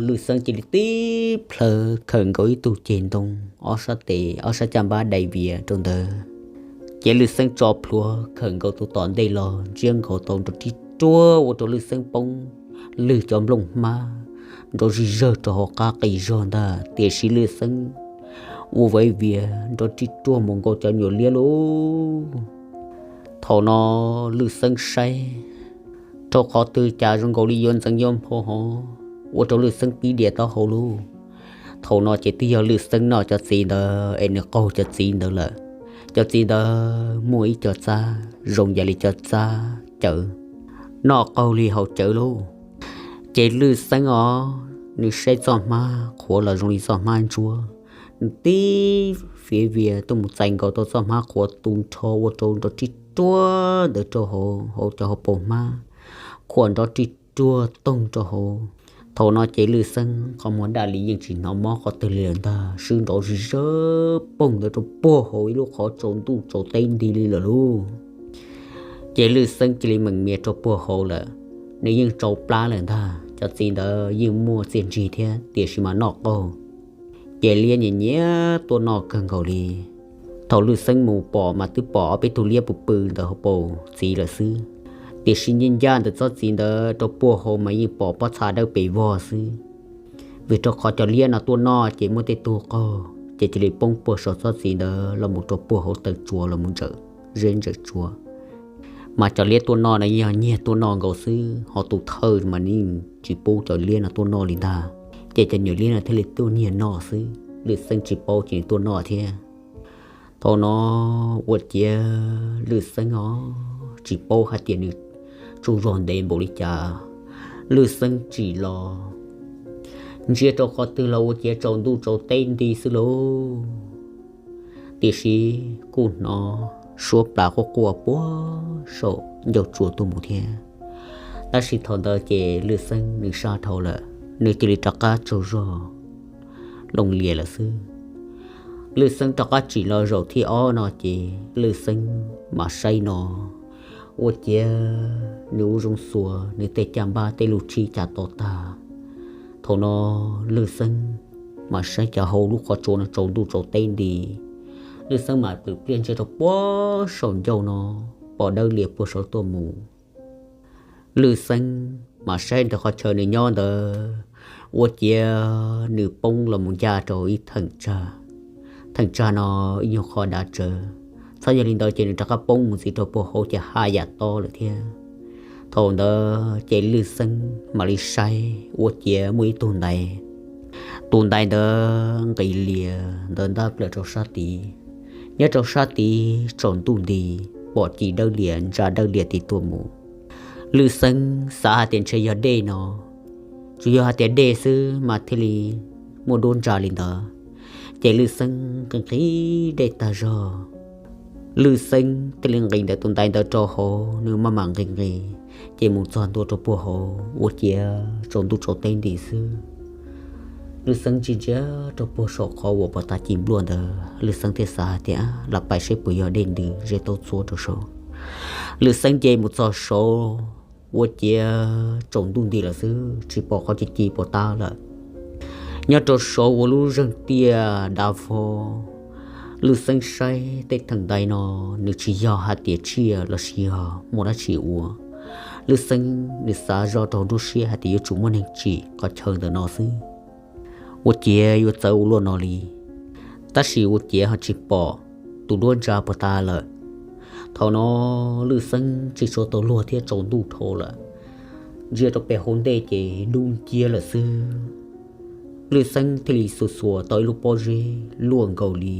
Lwj Xeeb cia li tib plhaw khawm nkaus ib tug ceg ntoo, ob sab tes ob sab caj npab dai vias rau ntawd. Ces Lwj Xeeb tso plhuav khawm nkaus tus tom ntej los ntsiab nkaus tau nrov ri ruag ua rau Lwj Xeeb poob lwg cov nplooj hmab nrov zig zawg rau hauv qab qis zog ntag. Tiam sis Lwj Xeeb ua vaiv vias nrov ri ruag mus nkaus cov nyuam liab lauj. Thaum no Lwj Xeeb saib rau qhov twg cas zoo nkaus li yuav ntxeev yuav nphau hov, ua rau Lwj Xeeb pib dias taub hau lauj. Thaum no ces twb yog Lwj Xeeb noj cov txiv ntawd es nws qaug cov txiv ntawd lawm. Cov txiv ntawd muaj ib co txab zoo yam li cov txab cawv, noj qaug li hauv cawv lauj. Ces Lwj Xeeb os, nws saib txoj hmab qhuav los zoo li txoj hmab ntsuab, nws tib fiav vias tuaj mus txais nkaus tau txoj hmab qhuav tu nrho ua rau nrov ri ruag ntawd rau hauv, hauv cov hauv paus hmab, khuam nrov ri ruag toog rau hauv. Thaum no ces Lwj Xeeb qhov muag daj li yeej tsis hnov mob qhov twg li lawm ntag, swb nrov zig zawg poog ntawd rau puag hauv ib lub qhov tsaus ntuj tsaus teb nti li lawm lauj. Ces Lwj Xeeb cia li meem mias rau puag hauv lawm. Nws yeej tsau plab lawm ntag, cov txiv ntawd yeej muaj txiaj ntsig thiab tiam sis mas noj qaug. Ces liab nyias nyias tuaj noj kawg nkaus li. Thaum Lwj Xeeb mus pom mas twb pom ob peb tug liab pw pw ntawm hauv paus txiv lawm xwb. Tiam sis ncaj ncaj ntawm txoj txiv ntawd rau puag hauv mas yeej pom pob txha dawb pes vog xwb. Vim rau qhov cov liab no tuaj noj ces muaj tej tug qaug ces cia li poob puag saum txoj txiv ntawd los mus rau puag hauv taw tsua los mus ntsawm zeb ntsawm tsua. Mas cov liab tuaj noj no yog nyiag tuaj noj nkaus xwb, ho tus thawj mas nws tsis pub cov liab no tuaj noj li ntag. Ces cov nyuam liab no thiaj li tuaj nyiag noj xwb, Lwj Xeeb tsis paub ces nws tuaj noj thiab. Thaum no ua ciav Lwj Xeeb os, tsis paub hais tias nws tsaug zog ntev npaum li cas, Lwj Xeeb tsim los ntsia rau qhov twg los ua ciav tsaus ntuj tsaus teb nti xwb lauj. Tiam sis kuj hnov suab plas quaj quaj puag saum ncauj tsua tuaj mus thiab. Tab sis thaum ntawd ces Lwj Xeeb nws sab dhau lawm, nws cia li rov qab tsaug zog loo lias lawm xwb. Lwj Xeeb rov qab tsim los zaum thib ob no ces Lwj Xeeb mam saib no ua ciav nws ua zoo xuas nws tej caj npab tej lub tshib cas to tag. Thaum no Lwj Xeeb mam saib cov hauv lub qhov tsua no tsaus ntuj tsaus teb nti. Lwj Xeeb mam pwm pliaj ntsia rau puag saum ncauj no, pom dawb lias puag saud tuaj mus. Lwj Xeeb mam saib ntawm qhov chaw nws nyob ntawd, ua ciav nws poob los mus ncaj rau ib theem tsag. Theem tsag no ib nyuag qhov dav tsawv, txhob yog li ntawd ces nws rov qab poob mus ntxiv rau puag hauv ces haj yam tob lawm thiab. Thaum ntawd ces Lwj Xeeb mam li saib ua ciav muaj ib tug ntaiv. Tus ntaiv ntawd nqis lias ntawd ntab plaws rau sab tid. Nyob rau sab tid tsaus ntuj nti, pom ci dawb lias ntsa dawb lias tid tuaj mus. Lwj Xeeb xav hais tias ntshe yog dej no, tsuas yog hais tias dej xwb mas thiaj li muaj duab ntsa li ntawd. Ces Lwj Xeeb nqhis nqhis dej tag zog, Lwj Xeeb thiaj li nqis ntawm tus ntaiv ntawd rau hauv, nws maj mam nqis nqis, ces mus txog ntua rau puag hauv ua ciav tsaus ntuj tsaus teb nti xwb. Lwj Xeeb ntsia ntsia rau puag saum qhov uas pov tas ci npluaj ntawd, Lwj Xeeb thiaj xav hais tias, lam pais seb puas yog dej ntws ze taub txhuab rau saud. Lwj Xeeb nce mus txog saud ua ciav tsaus ntuj nti lawm xwb, tsis pom qhov ci ci pov tab lawm. Nyob rau saum uas lub zeeg tiaj dav vog, Lwj Xeeb saib tej theem ntaiv no, nws tsis yog hais tias tsiaj los sis yog muaj dab tsi ua. Lwj Xeeb nws xav zoj rau nruab siab hais tias yuav tsum muaj neeg tsim qhov chaw ntawm no xwb, ua ciav yuav txawv ua luaj no li. Tab sis ua ciav ho tsis pom tus duab ntsa puas tas lawm. Thaum no Lwj Xeeb tsis tshua tau luag thiab, tsaus ntuj dhau lawm, ntsia rau pem hauv ntej ces dub nciab lawm xwb. Lwj Xeeb thiaj li xuas xuas tau ib lub pob zeb luaj nkaus li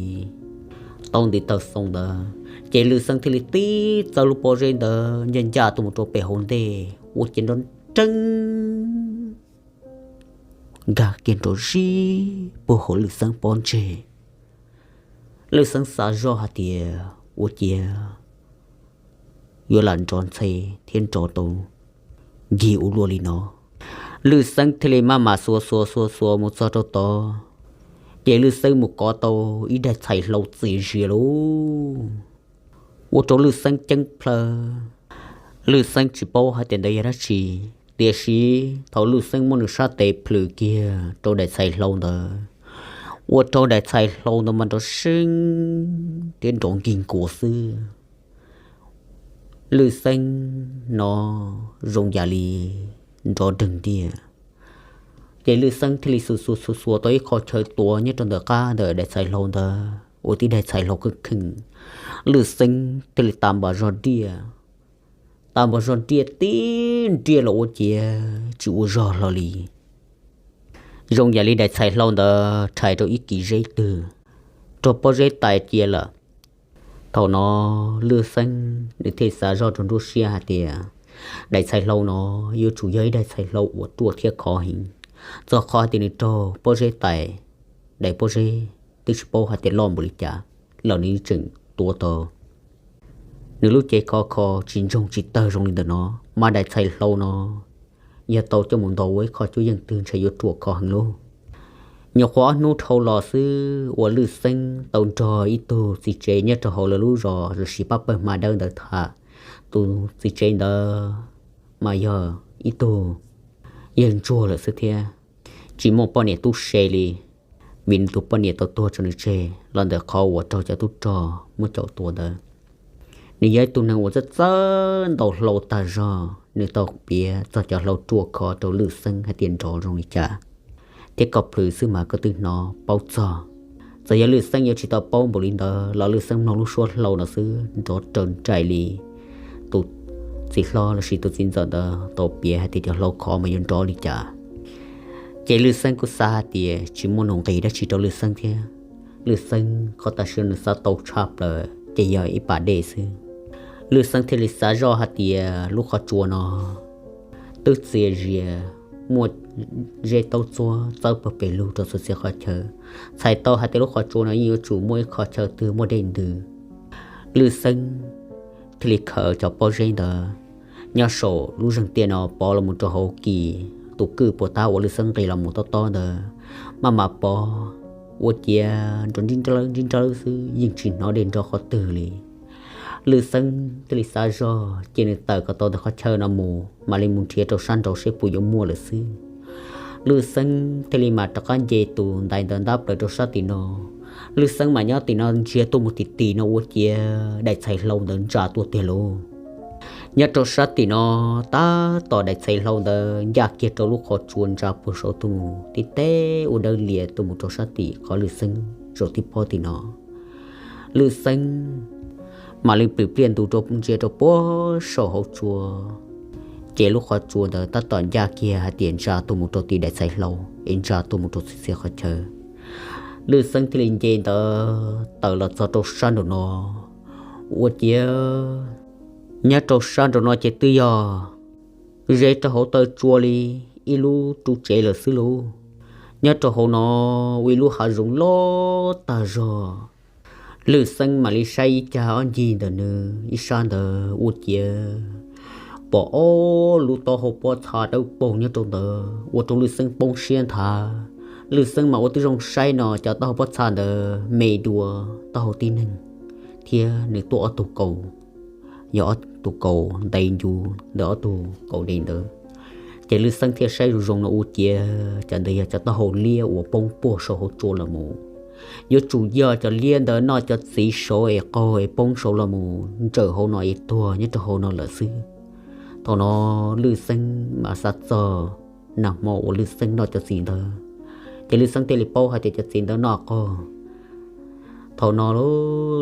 tau ntiv taw xoo ntawd, ces Lwj Xeeb thiaj li tib txawb lub pob zeb ntawd ncaj ncaj tuaj mus rau pem hauv ntej, ua ciav nrov nreeb nkag kiag nrov zib puag hauv Lwj Xeeb pob ntseg. Lwj Xeeb xav zoj hais tias ua ciav yuav lam nrov ntxhe thiab nrov tau nkig ua luaj li no. Lwj Xeeb thiaj li maj mam xuas xuas xuas xuas mus txog rau tod, ces Lwj Xeeb mus kov tau ib daim txhais hlau txias zias lauj, ua rau Lwj Xeeb ceeb plhaw. Lwj Xeeb tsis paub hais tias ntawd yog dab tsi, tiam sis thaum Lwj Xeeb muab nws sab tes plhws kiag rau daim txhais hlau ntawd, ua rau daim txhais hlau ntawd mas nrov seeb thiab nrov nkig nkuas xwb. Lwj Xeeb no zoo yam li nrov nreeg ntiag. Ces Lwj Xeeb thiaj li xuas xuas xuas xuas tau ib qho chaw tuav nyob rau ntawm qab ntawm daim txhais hlau ntawd ua tib daim txhais hlau kheej kheej. Lwj Xeeb thiaj li tas npas zog diaj, tas npas zog diaj tib nriaj los ua ciav tsis ua zog hlo li. Zoo yam li daim txhais hlau ntawd rhais rau ib kis zeb twg, rau pob zeb tais cia lawm. Thaum no Lwj Xeeb nws thiaj xav zoj rau nruab siab hais tias daim txhais hlau no yuav tsum yog ib daim txhais hlau uas ruaj thiab khov heev, txog qhov hais tias nws raug pob zeb tais, daim pob zeb twb tsis paub hais tias loj npaum li cas los nws tseem tuav tau nws lub cev khov kho tsis ntsoog tsis tawg zoo li ntawm no, mas daim txhais hlau no yog tau coj mus ntaus ua ib qho cuab yeej twg ntshe yuav ruam khov heev lauj. Nyuam qhuav ob hnub dhau los xwb uas Lwj Xeeb tau nrog ib tug txiv tsev nyob rau hauv lawv lub zos los sis pab pawg hma dawb ntawd tham. Tus txiv tsev ntawd mas yog ib tug yawg ntsuag lawm xwb thiab, tsis muaj poj niam tub se li, vim nws tus poj niam tau tuag tso nws tseg los ntawm qhov uas raug cov tub rog muab caum tua ntawd. Nws yog ib tug neeg uas txawj txawj ntaus hlau tag zog, nws tau piav txog cov hlau ruaj khov rau Lwj Xeeb hais tias nrov zoo li cas, thiab koj plhws xwb mas koj twb hnov paub txog. Txawm yog Lwj Xeeb yuav tsis tau paub npaum li ntawd los Lwj Xeeb mloog lub suab hlau no xwb nrov raws nraim li tus txiv hlob los sis tus txiv ntxawm ntawd tau piav hais tias cov hlau khov mas yuav nrov li cas. Ces Lwj Xeeb kuj xav hais tias tsis muaj nuj nqis dab tsi rau Lwj Xeeb thiab. Lwj Xeeb qhov tam sim no nws xav tau tshaj plaws ces yog ib pas dej xwb. Lwj Xeeb thiaj li xav zoj hais tias lub qhov tsua no twb txias zias, muaj zeb taub txuab txawb puag pes lug rau txhua txhia qhov chaw. Txhais tau hais tias lub qhov tsua no yeej yuav tsum muaj ib qhov chaw twg muaj dej ntws. Lwj Xeeb thiaj li khaws cov pob zeb ntawd nyob saum lub zeeg tiaj no pov los mus rau hauv kis tus kwj puas tab uas Lwj Xeeb nqis los mus tob tob ntawd, maj mam pov ua ciav nrov nrib nrawb nrib nrawb xwb, yeej tsis hnov dej nrov qhov twg li. Lwj Xeeb thiaj li xav zog cia nws tawm kom tau ntawm qhov chaw no mus mam li mus nrhiav rau sab nraud seb puas yuav muaj lawm xwb. Lwj Xeeb thiaj li mam rov qab nce tus ntaiv ntawd ntab plaws rau sab tim no. Lwj Xeeb mam nyob tim no ntsia tuaj mus tim tim no ua ciav daim txhais hlau ntawd ntsa tuaj tiag lauj. Nyob rau sab tim no tab tom daim txhais hlau ntawd ncaj kiag rau lub qhov tsua ntsa puag saud tuaj mus tib teb ua dawb lias tuaj mus rau sab tim qhov Lwj Xeeb zaum tib pob tim no. Lwj Xeeb mam li pwm pliaj ntus rau ntsia rau puag saum hauv tsua, ces lub qhov tsua ntawd tab tom ncaj kiag hais tias ntsa tuaj mus rau tim daim txhais hlau es ntsa tuaj mus rau txhia txhia qhov chaw. Lwj Xeeb thiaj li nce ntawd tawm los txog rau sab nraum no ua ciav nyob rau sab nraum no ces twb yog ze rau hauv taw tsua li ib lub ru tsev lawm xwb lauj. Nyob rau hauv no ua ib lub hav zoov loj tag zog. Lwj Xeeb mam li saib ib cag ob ncig ntawm nws ib sab ntawd ua ciav pom ob lub taub hau pob txha dawb paug nyob rau ntawd ua rau Lwj Xeeb poob siab nthav. Lwj Xeeb mam ua tib zoo saib no cov taub hau pob txha ntawd me dua taub hau tib neeg thiab nws tuaj ob tug kaus, yog ob tug kaus ntev ncu ntawm ob tug kaus de ntawd. Ces Lwj Xeeb thiaj saib zoo zoo no ua ciav cov ntawd yog cov taub hau liab uas poob puag saum hauv tsua los mus. Yuav tsum yog cov liab ntawd noj cov txiv saud es qaug es poob saud los mus ntsawm hauv no es tuag nyob rau hauv no lawm xwb. Thaum no Lwj Xeeb mas xav txog nag hmo uas Lwj Xeeb noj cov txiv ntawd, ces Lwj Xeeb thiaj li paub hais tias cov txiv ntawd noj qaug. Thaum no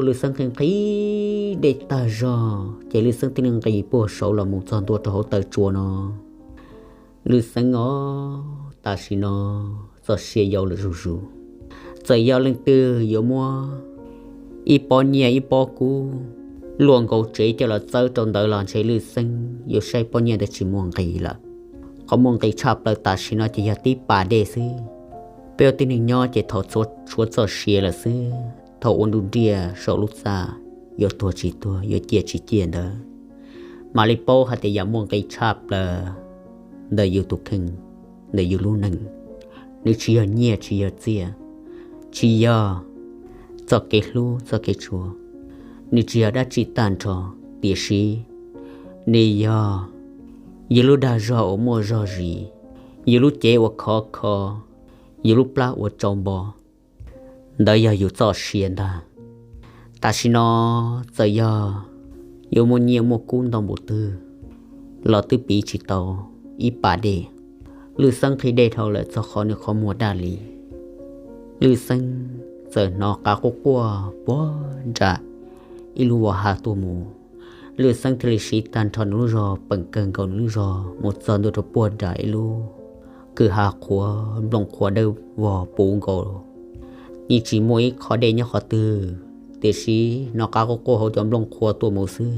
Lwj Xeeb nqhis nqhis dej tag zog ces Lwj Xeeb thiaj li nqis puag saud los mus txog ntua rau hauv taw tsua no. Lwj Xeeb os, tam sim no txoj sia yau lawm zuj zus. Txawm yog leej twg yuav muab ib pob nyiaj ib pob kub luaj nkaus tsev coj los txawb rau ntawd los ntshe Lwj Xeeb yuav saib pob nyiaj ntawd tsis muaj nqis lawm. Qhov muaj nqis tshaj plaws tam sim no ces yog tib pas dej xwb. Peb ua tib neeg nyob ces thaum tshuav txoj sia lawm xwb, thaum ua nruj nriaj saum lub txaj, yuav tuag tsis tuag yuav ciaj tsis ciaj ntawd, mam li paub hais tias yam muaj nqis tshaj plaws ntawm yus tus kheej, ntawm yus lub neej. Nws tsis yog nyiaj tsis yog txiaj, tsis yog txoj kev hlub txoj kev tshua, nws tsis yog dab tsi tag nrho, tiam sis nws yog yus lub dag zog uas muaj zog zis, yus lub cev uas khov kho, yus lub plab uas tsau npo. Ntawd yog yus txoj sia ntag. Tam sim no txawm yog yuav muaj nyiaj muaj kub ntau npaum twg los twb piv tsis tau ib pas dej. Lwj Xeeb nqhis dej dhau lawm txog qhov nws qhov muag daj li. Lwj Xeeb txawm hnov qav quaj quaj puag nram ib lub vos hav tuaj mus. Lwj Xeeb thiaj li siv tag nrho nws lub zog peem kawg nkaus nws lub zog mus txog ntua rau puag nram ib lub kwj ha qhuav nplooj qhuav dawb vog puv nkaus. Yeej tsis muaj ib qho dej nyob qhov twg, tiam sis hnov qav quaj quaj hauv cov nplooj qhuav tuaj mus xwb.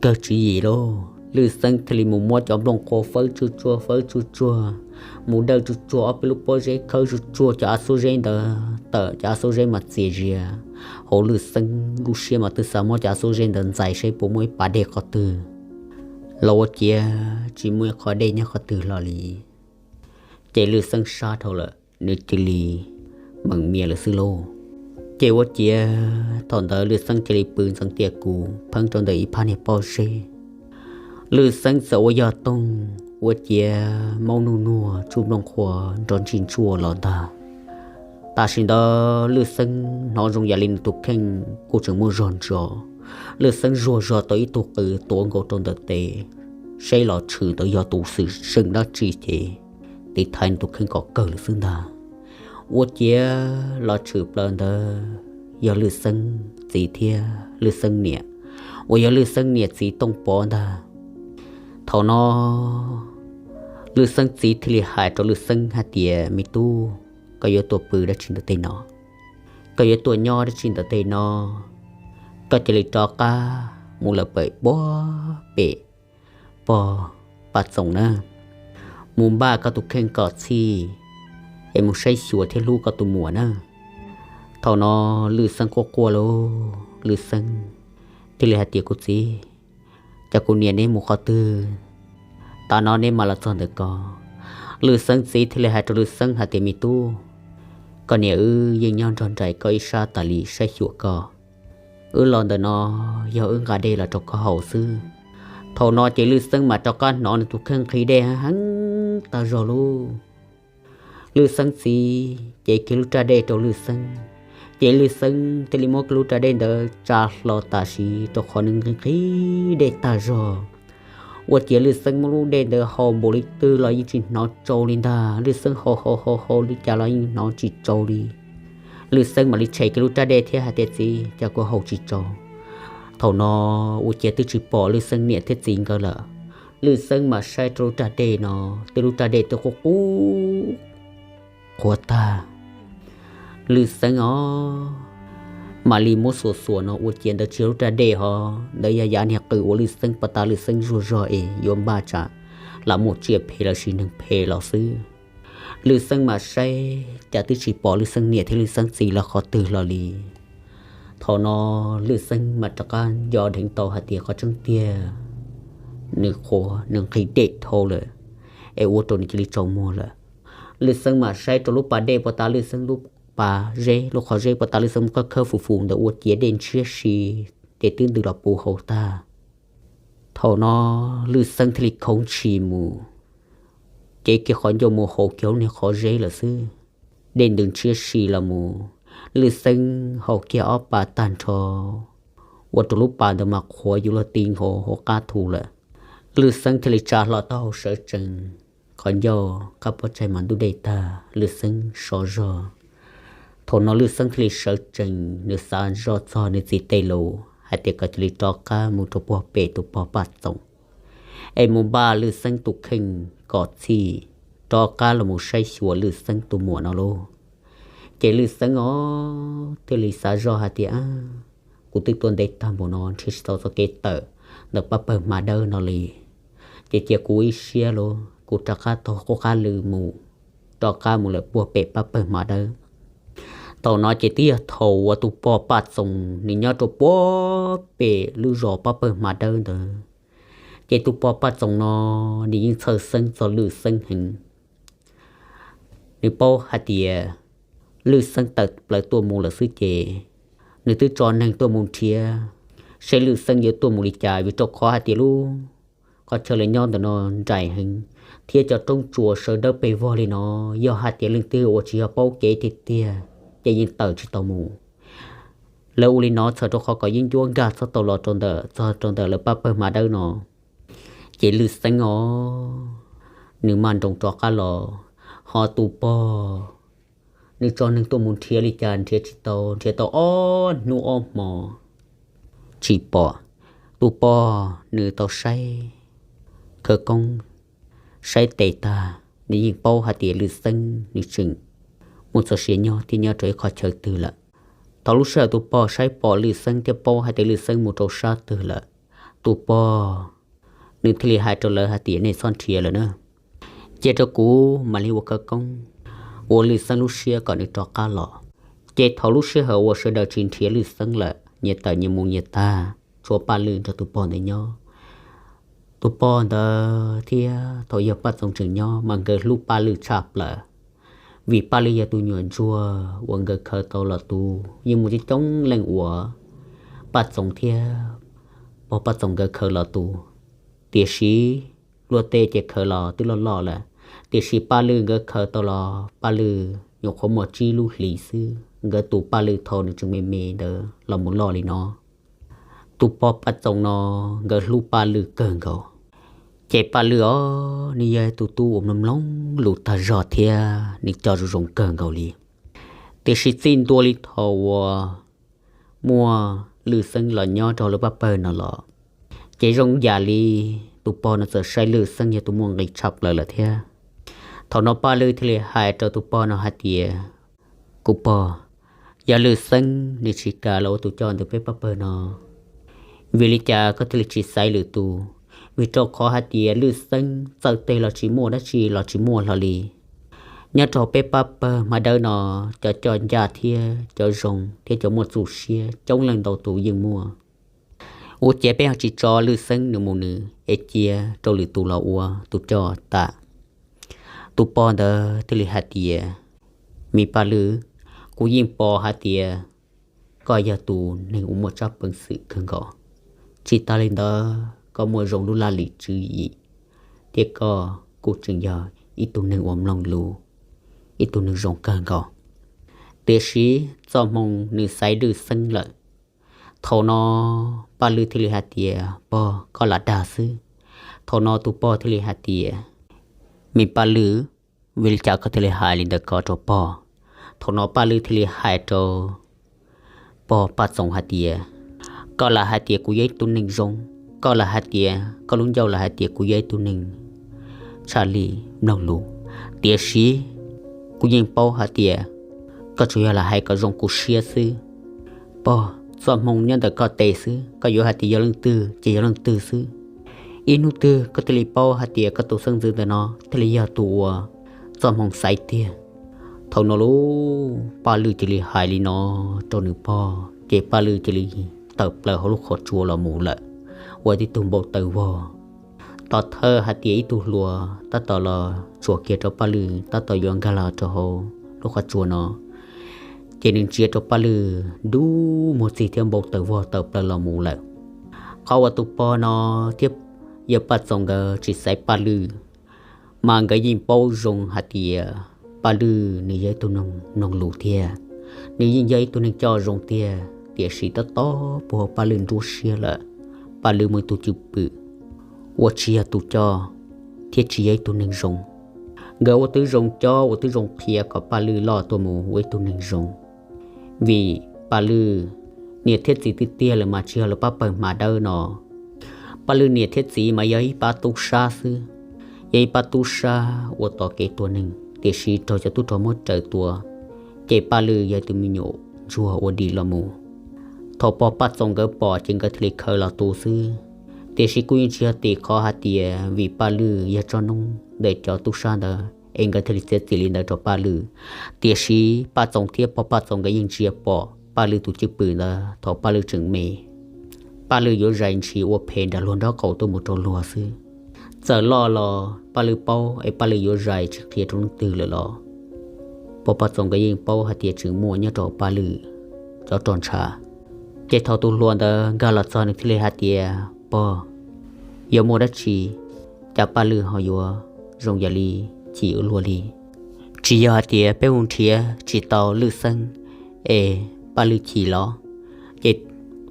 Kawg tswv yim lauj, Lwj Xeeb thiaj li mus muab cov nplooj qhuav fawb tsuj tsuag fawb tsuj tsuag, mus dawj tsuj tsuag ob peb lub pob zeb khawb tsuj tsuag cov av xub zeb ntawd tawm, cov av xub zeb mas txias zias. Hauv Lwj Xeeb lub siab mas twb xav muab cov av xub zeb ntawd ntxais seb puas muaj ib pas dej qhov twg, los ua ciav tsis muaj ib qho dej nyob qhov twg hlo li. Ces Lwj Xeeb sab dhau lawm, nws cia li meem mias lawm xwb lauj. Ces ua ciav thaum ntawd Lwj Xeeb cia li pw ntxeev tiaj kus pheeb rau ntawm ib phab niag pob zeb. Lwj Xeeb txawm ua yog toog, ua ciav maub nuj nuag tsuj nplooj qhuav nrov ntsij ntsuaj los ntag. Tam sim ntawd Lwj Xeeb hnov zoo yam li nws tus kheej kuj tseem muaj zog ntsos. Lwj Xeeb zuag zog tau ib tug qws tuav nkaus rau ntawm tes, saib los tshwm ntawd yog tus xwm txheej dab tsi ces tiv thaiv nws tus kheej kom kawg lawm xwb ntag. Ua ciav los tshwm plaws ntawd yog Lwj Xeeb txiv thiab Lwj Xeeb niam, uas yog Lwj Xeeb niam txiv Tooj Pov ntag. Thaum no Lwj Xeeb txiv thiaj li hais rau Lwj Xeeb hais tias, me tub, koj yuav tuaj pw dab tsi ntawm tej no? Koj yuav tuaj nyob dab tsi ntawm tej no? Koj cia li rov qab mus lawm pem puag pem pog Paj Txoos na, mus npaj koj tus kheej kom txhij, es mus saib xyuas thiab hlub koj tus muam na. Thaum no Lwj Xeeb quaj quaj lauj, Lwj Xeeb thiaj li hais tias, kuv txiv, cas kuv niam neb mus qhov twg, tav no neb mam los txog ntawm ko? Lwj Xeeb txiv thiaj li hais rau Lwj Xeeb hais tias, me tub, koj niam wb yeej nyob nrog nraim koj ib sab tas li saib xyuas koj. Wb los ntawm no yog wb nqa dej los rau koj haus xwb. Thaum no ces Lwj Xeeb mas rov qab hnov nws tus kheej nqhis dej heev tag zog lauj. Lwj Xeeb txiv cev kiag lub raj dej rau Lwj Xeeb, ces Lwj Xeeb thiaj li muab kiag lub raj dej ntawd tsa hlo tam sim rau qhov nws nqhis nqhis dej tag zog. Ua ciav Lwj Xeeb muab lub dej ntawd haus npaum li twg los yeej tsis hnov tsau li ntag. Lwj Xeeb haus haus haus haus li cas los yeej hnov tsis tsau li. Lwj Xeeb mam li tshem kiag lub raj dej thiab hais tias, txiv, cas kuv haus tsis tsau? Thaum no ua ciav twb tsis pom Lwj Xeeb niam thiab txiv nkawd lawm. Lwj Xeeb mam saib rau lub raj dej no, twb lub raj dej twb qub qub qhuav tag. Lwj Xeeb os, mam li muab xuas xuas no ua ciav ntawd tsis yog lub raj dej ho, ntawd yog yav niag qws uas Lwj Xeeb pov tas Lwj Xeeb zuag zog es yuav npaj tsam lam muaj tsiaj phem los sis neeg phem los xwb. Lwj Xeeb mam saib cas twb tsis pom Lwj Xeeb niam thiab Lwj Xeeb txiv lawv qhov twg hlo li. Thaum no Lwj Xeeb mam rov qab nco dheev tau hais tias qhov tseeb tiag nws qhuav, nws nqhis dej dhau lawm, es ua rau nws cia li tsaus muag lawm. Lwj Xeeb mam saib rau lub pas dej pov tas Lwj Xeeb lub pas zeb, lub qhov zeb pov tas Lwj Xeeb khawb khawb fus fus ntawd ua ciav dej ntshiab si, ces twb ntws los puv hauv tag. Thaum no Lwj Xeeb thiaj li khoov ntshis mus, cev kiag qhov ncauj mus haus kiag lub niag qhov zeb lawm xwb. Dej ntws ntshiab si los mus, Lwj Xeeb haus kiag ob pas tag nrho, ua rau lub pas ntawd mas qhuav yuav luag ti nkaus hauv qab thu lawm. Lwj Xeeb thiaj li tsa hlo taub hau sawv tsees, qhov ncauj qab pob tsaig mas ntub dej tag, Lwj Xeeb sov zog. Thaum no Lwj Xeeb thiaj li sawv tsees, nws xav zoj txog nws txiv tej lus hais tias kom cia li rov qab mus rau puag pem tus pog Paj Txoos es mus npaj Lwj Xeeb tus kheej kom txhij, rov qab los mus saib xyuas Lwj Xeeb tus muam no lauj. Ces Lwj Xeeb os thiaj li xav zoj hais tias, kuv twb tuaj ntev tag npaum no nrhiav tsis tau txoj kev tawm ntawm pab pawg hma dawb no li, ces cia kuv ib siab lauj, kuv rov qab taug qub qab lw mus, rov qab mus lawm puag pem pab pawg hma dawb. Thaum no ces twb yog thaum uas tus pog Paj Txoos nws nyob rau puag pem lub zos pab pawg hma dawb ntawd. Ces tus pog Paj Txoos no nws yeej txhawj xeeb txog Lwj Xeeb heev. Nws paub hais tias Lwj Xeeb tawm plaws tuaj mus lawm xwb ces nws twb tso neeg tuaj mus nrhiav seb Lwj Xeeb yuav tuaj mus li cas, vim rau qhov hais tias lub qhov chaw lawv nyob ntawm no nraim heev, thiab cov roob tsuas sawv dawb pes vog li no, yog hais tias leej twg uas tsis yog paub kev tiag tiag ces yeej tawm tsis tau mus. Lawv ua li no txhawm rau qhov kom yeeb ncuab nkag txog tau los rau ntawm, txog rau ntawm lawv pab pawg hma dawb no. Ces Lwj Xeeb os, nws maj nroos rov qab los, ho tus pog, nws tso neeg tuaj mus nrhiav li cas nrhiav tsis tau, nrhiav tau ob hnub ob hmo tsis pom. Tus pog nws tau saib khawv koob, saib tes tag, nws yeej paub hais tias Lwj Xeeb nws tseem muaj txoj sia nyob thiab nyob rau ib qhov chaw twg lawm. Thaum lub sij hawm tus pog saib pom Lwj Xeeb thiab paub hais tias Lwj Xeeb mus rau sab twg lawm, tus pog nws thiaj li hais rau lawv hais tias nej txhob nrhiav lawm na, cia rau kuv mam li ua khawv koob ua Lwj Xeeb lub siab kom nws rov qab los. Ces thaum lub sij hawm uas sawv daws tsis nrhiav Lwj Xeeb lawm, nyias tawm nyias mus nyias tag, tshuav Paj Lwj nrog tus pog ntawd nyob. Tus pog ntawd thiab thaum yog Paj Txoos tseem nyob mas nkawd hlub Paj Lwj tshaj plaws, vim Paj Lwj yog tus nyuam ntsuag uas nkawd khaws tau los tu, yeej muaj coob coob leej uas Paj Txoos thiab pog Paj Txoos nkawd khaws los tu. Tiam sis luag tej ces khaws los twb loj loj lawm, tiam sis Paj Lwj nkawd khaws tau los Paj Lwj nyuam qhuav muaj tsib lub hlis xwb, nkawd tu Paj Lwj thaum nws tseem me me ntawd los mus loj li no. Tus pog Paj Txoos no nkawd hlub Paj Lwj kawg nkaus. Ces Paj Lwj os, nws yog tus tub uas mloog mloog lus tag zog thiab nws coj zoo zoo kawg nkaus li. Tiam sis txij ntua li thaum uas muaj Lwj Xeeb los nyob rau lub pab pawg no los, ces zoo yam li tus pog no txawm saib Lwj Xeeb yog tus muaj nqis tshaj plaws lawm thiab. Thaum no Paj Lwj thiaj li hais rau tus pog no hais tias, kuv pog, yog Lwj Xeeb nws tsis kam los ua tus coj ntawm peb pab pawg no, vim li cas koj thiaj li tsis xaiv lwm tus? Vim rau qhov hais tias Lwj Xeeb txawj teg los tsis muaj, dab tsi los tsis muaj hlo li. Nyob rau peb pab pawg Hmab Dawb no, cov coj ncaj thiab cov zoo thiab cov muaj txuj siab coob leej ntau tus yeej muaj. Ua ciav peb ho tsis tso Lwj Xeeb nws mus nws es cia rau lwm tus los ua tus coj tas. Tus pog ntawd thiaj li hais tias, me Paj Lwj, kuv yeej pom hais tias koj yog tus neeg uas muaj tsab peev xwm kawg nkaus. Tsis tas li ntawd koj muaj zoo lub laj lim tswv yim, thiab koj kuj tseem yog ib tug neeg uas mloog lus, ib tug neeg zoo kawg nkaus. Tiam sis txoj hmoo nws xaiv Lwj Xeeb lawm. Thaum no Paj Lwj thiaj li hais tias, pog, koj lam dag xwb. Thaum no tus pog thiaj li hais tias, me Paj Lwj, vim li cas koj thiaj li hais li ntawd ko rau pog? Thaum no Paj Lwj thiaj li hais rau pog Paj Txoos hais tias, koj lam hais tias kuv yog ib tug neeg zoo, koj lam hais tias koj lub ncauj lam hais tias kuv yog ib tug neeg tshaj li mloog lus, tiam sis kuv yeej paub hais tias koj tsuas yog lam hais kom zoo kuv siab xwb. Pog, txoj hmoo nyob ntawm koj tes xwb, koj yuav hais tias yog leej twg ces yog leej twg xwb. Ib hnub twg koj thiaj li paub hais tias koj tus xeeb ntxwv ntawm no thiaj li yog tus uas txoj hmoo xaiv tiag. Thaum no lub Paj Lwj cia li hais li no rau nws pog, ces Paj Lwj cia li tawm plaws hauv lub qhov tsua los mus lawm, ua tib tug npau taws vog. Tod thawj hais tias ib tug hluas tab tom los tsuam kiag rau Paj Lwj, tab tom yuav nkag los rau hauv lub qhov tsua no, ces nws ntsia rau Paj Lwj dub muag txig thiab npau taws vog tawm plaws los mus lawm. Qhov uas tus pog no thiab yawg Paj Txoos nkawd tsis xaiv Paj Lwj, Mas nkawd yeej paub zoo hais tias Paj Lwj nws yog ib tug neeg mloog lus thiab, nws yeej yog ib tug neeg coj zoo tiag, tiam sis tab tom puag Paj Lwj nruab siab lawm. Paj Lwj muaj ib tug cwj pwm uas tsis yog tus coj thiab tsis yog ib tug neeg zoo. Nkawd ua tib zoo cob ua tib zoo qhia kom Paj Lwj loj tuaj mus ua ib tug neeg zoo. Vim Paj Lwj niam thiab txiv twb tiag lawm mas tsis yog lawv pab pawg hma dawb no. Paj Lwj niam thiab txiv mas yog ib pab tub sab xwb, yog ib pab tub sab ua tom kev tua neeg, tiam sis raug cov tub rog muab raws tua, ces Paj Lwj yog tus me nyuam ntsuag ua dim los mus. Thaum pog Paj Txoos nkawd pom ces nkawd thiaj li khaws los tu xwb. Tiam sis kuj yeej tsis yog tim qhov hais tias vim Paj Lwj yog tsob noob ntawm cov tub sab ntawd es nkawd thiaj li txiav txim li ntawd rau Paj Lwj. Tiam sis Paj Txoos thiab pog Paj Txoos nkawd yeej ntsia pom Paj Lwj tus cwj pwm ntawd thaum Paj Lwj tseem me. Paj Lwj yuav zais ntshis ua phem nram luag nraub qaum tuaj mus rau luag xwb. Txawm loj los Paj Lwj paub es Paj Lwj yuav zais tsis qhia rau leej twg lawm los pog Paj Txoos nkawd yeej paub hais tias tseem muaj nyob rau Paj Lwj cov roj ntsha. Ces thaum tus hluas ntawd nkag los txog nws thiaj li hais tias, Pog, yog muaj dab tsi cas Paj Lwj ho yuav zoo yam li chim ua luaj li? Tsis yog hais tias peb hu nrhiav tsis tau Lwj Xeeb es Paj Lwj chim los? Ces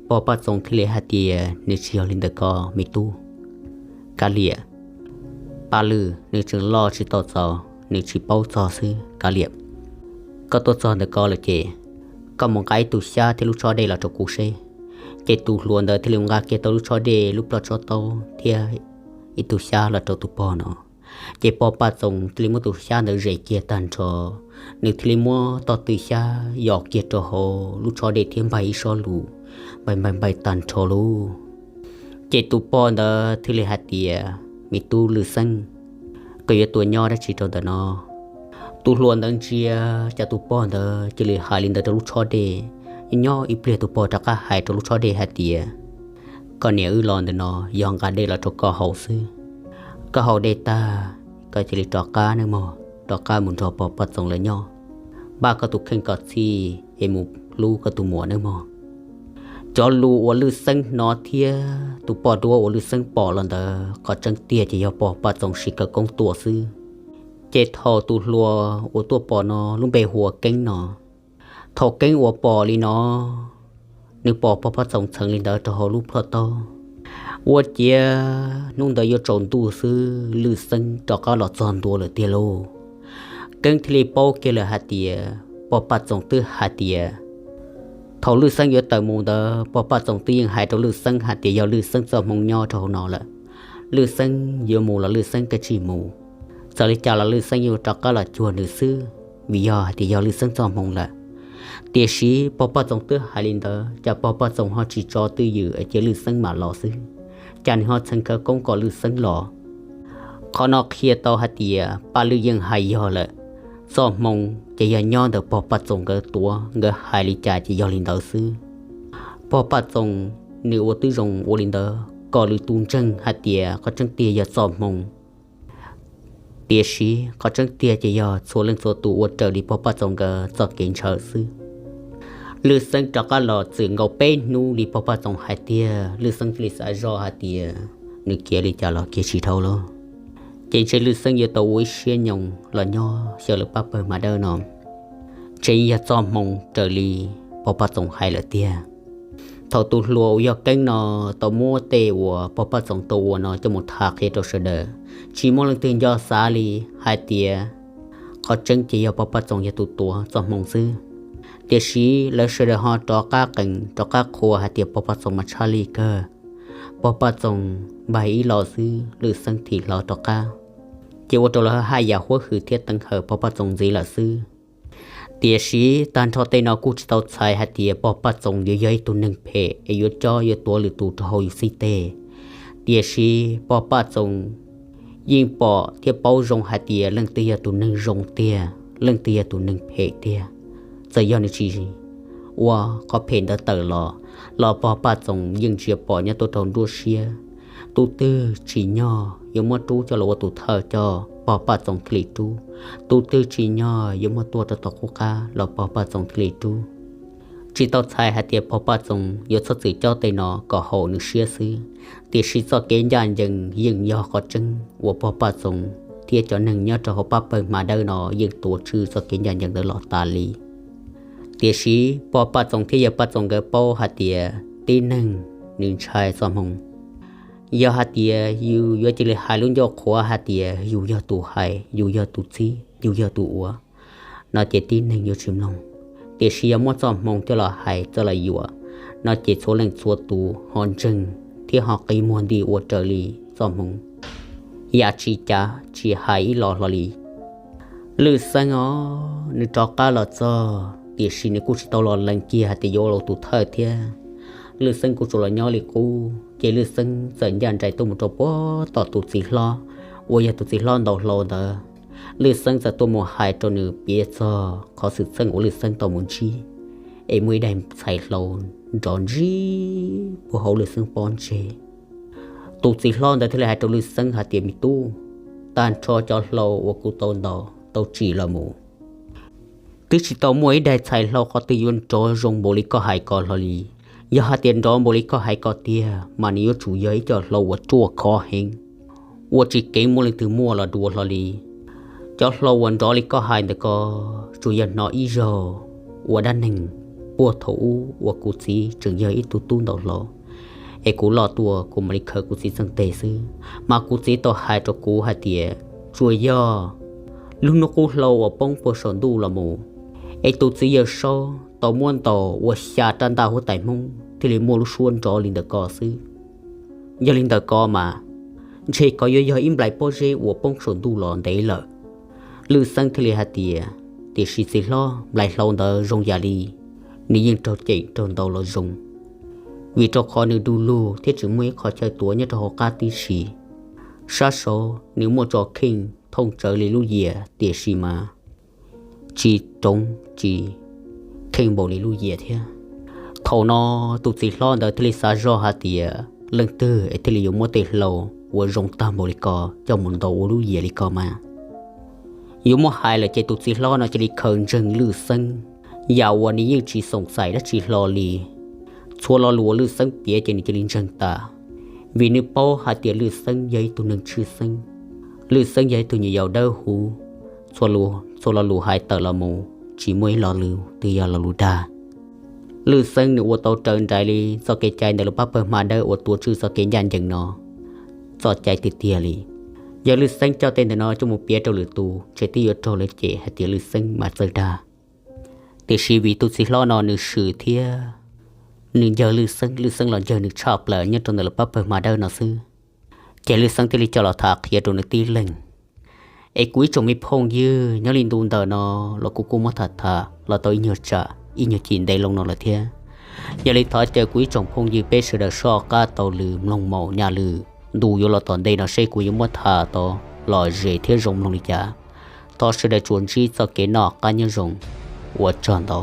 pog Paj Txoos thiaj li hais tias, Nws tsis yog li ntawd ko me tub. Kav liam, Paj Lwj nws tseem loj tsis tau txaus, nws tsis paub txog xwb. Kav liam, koj tuaj txog ntawm ko lawm ces koj mus nqa ib tug xyab thiab lub tshob dej los rau kuv seb. Ces tus hluas ntawd thiaj li nqa kiag tau lub tshob dej, lub ploj tshob taub thiab ib tug xyab los rau tus pog no. Ces pog Paj Txoos thiaj li muab tus xyab ntawd zes kiag tag nrho, nws thiaj li muab tog tw xyab yos kiag rau hauv lub tshob dej thiab npaig ib sob lus, npaig npaig npaig tag nrho lauj. Ces tus pog ntawd thiaj li hais tias, Me tub Lwj Xeeb, koj yuav tuaj nyob dab tsi rau ntawm no? Tus hluas ntawd ntsia cas tus pog ntawd cia li hais li ntawd rau lub tshob dej. Nyob ib pliag tus pog rov qab hais rau lub tshob dej hais tias, Koj niam wb los ntawm no yog nqa dej los rau koj haus xwb. Koj haus dej tag, koj cia li rov qab nawb mog, rov qab mus nrog pog Paj Txoos lawv nyob. Npaj koj tus kheej kom txhij es mus hlub koj tus muam nawb mog. Cov lus uas Lwj Xeeb hnov thiab tus poj duab uas Lwj Xeeb pom los ntawd, qhov tseeb tiag ces yog pog Paj Txoos siv khawv koob tua xwb. Ces thaum tus hluas uas tuaj pom no lub npe hu ua Keeb no, thaum Keeb uas pom li no, nws pom pog Paj Txoos txheev li ntawd rau hauv lub ploj taub, ua ciav hnub ntawd yuav tsaus ntuj xwb Lwj Xeeb rov qab los txog ntua lawm tiag lauj. Keeb thiaj li paub kiag lawm hais tias pog Paj Txoos twb hais tias thaum Lwj Xeeb yuav tawm mus ntawd pog Paj Txoos twb yeej hais rau Lwj Xeeb hais tias yog Lwj Xeeb txoj hmoo nyob rau hauv no lawm. Lwj Xeeb yuav mus los Lwj Xeeb kav tsij mus, txawm li cas los Lwj Xeeb yuav rov qab los cuag nws xwb, vim yog hais tias yog Lwj Xeeb txoj hmoo lawm. Tiam sis pog Paj Txoos twb hais li ntawd, cas pog Paj Txoos ho tsis tso twj ywm es cia Lwj Xeeb mam los xwb, cas nws ho txheev khawv koob kom Lwj Xeeb los. Qhov no qhia tau hais tias Paj Lwj yeej hais yog lawm, txoj hmoo ces yog nyob ntawm pog Paj Txoos nkawd tuav, nkawd hais li cas ces yog li ntawd xwb. Pog Paj Txoos nws ua tib zoo ua li ntawd kom lwm tus ntseeg hais tias qhov tseeb tiag yog txoj hmoo. Tiam sis qhov tseeb tiag ces yog txhua leej txhua tus ua raws li pog Paj Txoos nkawd txoj kev ntshaw xwb. Lwj Xeeb rov qab los txwm nkaus peb hnub li pog Paj Txoos hais tiag, Lwj Xeeb thiaj li xav zoj hais tias nws khiav li cas los khiav tsis dhau lawm. Ces ntshe Lwj Xeeb yuav tau ua ib siab nyoos los nyob xyaw lawv pab pawg Mas Dawb no, ntshe yeej yog txoj hmoo raws li pog Paj Txoos hais lawm tiag. Thaum tus hluas uas yog Keeb no tau muab tej uas pog Paj Txoos tau ua no coj mus tham qhia rau sawv daws, tsis muaj leej twg nco xav li hais tias qhov tseeb ces yog pog Paj Txoos yog tus tuav txoj hmoo xwb. Tiam sis lawv sawv daws ho rov qab qees rov qab qhuas hais tias pog Paj Txoos mas tshaj lij kawg. Pog Paj Txoos npaig ib los xwb Lwj Xeeb thim hlo rov qab, ces ua rau lawv haj yam huab hwm thiab teev hawm pog Paj Txoos ntxiv lawm xwb. Tiam sis tag nrho tej no kuj tsis tau txhais hais tias pog Paj Txoos yuav yog ib tug neeg phem es yuav cob yuav tuav lwm tus rau hauv yus xib teg. Tiam sis pog Paj Txoos yeej pom thiab paub zoo hais tias leej twg yog tus neeg zoo tiag, leej twg yog tus neeg phem tiag. Txawm yog nws tsis ua qhov phem ntawd tawm los, los pog Paj Txoos yeej ntsia pom nyob tuaj rau nruab siab. Tus twg tsim nyog yuav muab rub coj los ua tus thawj coj, pog Paj Txoos thiaj li rub. Tus twg tsim nyog yuav muab tua rau tom qub qab los pog Paj Txoos thiaj li rub. Tsis tau txhais hais tias pog Paj Txoos yuav txhob txwm cob tej no kom haum nws siab xwb, tiam sis txoj kev ncaj ncees yeej yog qhov tseeb uas pog Paj Txoos thiab cov neeg nyob rau hauv pab pawg hma dawb no yeej tuav tswv txoj kev ncaj ncees ntawd los tas li. Tiam sis pog Paj Txoos thiab yawg Paj Txoos nkawd paub hais tias tib neeg nws ntshai txoj hmoo. Yog hais tias yus yuav cia li hais lub ncauj qhuav hais tias yus yog tus hais, yus yog tus txib, yus yog tus ua, no ces tib neeg yuav tsis mloog. Tiam sis yog muab txoj hmoo coj los hais coj los yuam, no ces txhua leej txhua tus ho ntseeg thiab ho qi muag nti ua raws li txoj hmoo, yam tsis cav tsis hais ib los hlo li. Lwj Xeeb os, nws rov qab los txog tiam sis nws kuj tsis tau los lees kiag hais tias yuav ua tus thawj thiab. Lwj Xeeb kuj tsuas los nyob li qub, ces Lwj Xeeb txawm ncaj nraim tuaj mus rau puag tom tus txiv hlob uas yog tus txiv hlob ntaus hlau ntawd. Lwj Xeeb txawm tuaj mus hais rau nws piav txog qhov xwm txheej uas Lwj Xeeb tau mus ntsib, es muaj ib daim txhais hlau nrov ntsib puag hauv Lwj Xeeb pob ntseg. Tus txiv hlob ntawd thiaj li hais rau Lwj Xeeb hais tias, me tub, tag nrho cov hlau uas kuv tau ntaus tau tsim los mus, twb tsis tau muaj ib daim txhais hlau qhov twg yuav nrov zoo npaum li koj hais ko hlo li. Yog hais tias nrov npaum li koj hais ko tiag mas nws yuav tsum yog ib co hlau uas ruaj khov heev, uas tsis keev muaj leej twg muaj los dua hlo li. Cov hlau uas nrov li koj hais ntawm ko tsuas yog hnov ib zaug ua dab neeg puag thaum ub uas kuv txiv tseem yog ib tug tub ntaus hlau, es kuv loj tuaj kuv mam li khaws kuv txiv txeej teg xwb, mas kuv txiv tau hais rau kuv hais tias tsuas yog lub hnub qub hlau uas poob puag saum ntuj los mus, es tus txiv yawg Saub tau muab ntaus ua xya rab ntaj huab tais Hmoob thiaj li muaj lub suab nrov li ntawm ko xwb. Yog li ntawm ko mas ntshe ko yuav yog ib nplais pob zeb uas poob saum ntuj los ntev lawm. Lwj Xeeb thiaj li hais tias, tiam sis txiv hlob, nplais hlau ntawd zoo yam li nws yeej raug cem raug ntaus los zoo, vim rau qhov nws du lug thiab tsis muaj ib qho chaw tuav nyob rau hauv qab tib si. Sab saud nws muaj tso kheej thooj tsawv li lub yias tiam sis mas tsis roov tsis kheej npaum li lub yias thiab. Thaum no tus txiv hlob ntawd thiaj li xav zoj hais tias leej twg es thiaj li yuav muab tej hlau uas zoo tag npaum li ko coj mus ntaus ua lub yias li ko mas. Yuav muab hais lawm ces tus txiv hlob no cia li khaws ntseeg Lwj Xeeb, yam uas nws yeej tsis xoom xaim dab tsi hlo li. Txhua lo lus uas Lwj Xeeb piav ces nws cia li ntseeg tas, vim nws paub hais tias Lwj Xeeb yog ib tug neeg tshwj xeeb, Lwj Xeeb yog ib tug nyuam yaus dawb huv, txhua lo lus hais tawm los mus tsis muaj ib lo lus twg yog lo lus dag. Lwj Xeeb nws ua tau raws nraim li txoj kev cai ntawm lub pab pawg hma dawb uas tuav tswj txoj kev ncaj ncees no txoj cai tiag tiag li. Yog Lwj Xeeb coj tej ntawm no coj mus piav rau lwm tus ntshe twb yuav raug lawv cem hais tias Lwj Xeeb mas txawj dag. Tiam sis vim tus txiv hlob no nws swm thiab nws ncawg Lwj Xeeb, Lwj Xeeb los ncawg nws tshaj plaws nyob rau ntawm lub pab pawg hma dawb no xwb, ces Lwj Xeeb thiaj li coj los tham qhia rau nws tib leeg. Es kuv ib tsoom me phooj ywg, nyob li ntu ntawm no los kuv kuj muab tham tham los tau ib nyuag tsam ib nyuag chim ntev loo no lawm thiab. Yog li thov caw kuv ib tsoom phooj ywg peb sawv daws soj qab taug lw mloog maum nyaj lw ntu yuav los tom ntej no seb kuv yuav muab tham tau lom zem thiab zoo mloog li cas. Thov sawv daws tsuas ntsib txoj kev noj qab nyob zoo. Ua tsaug ntau.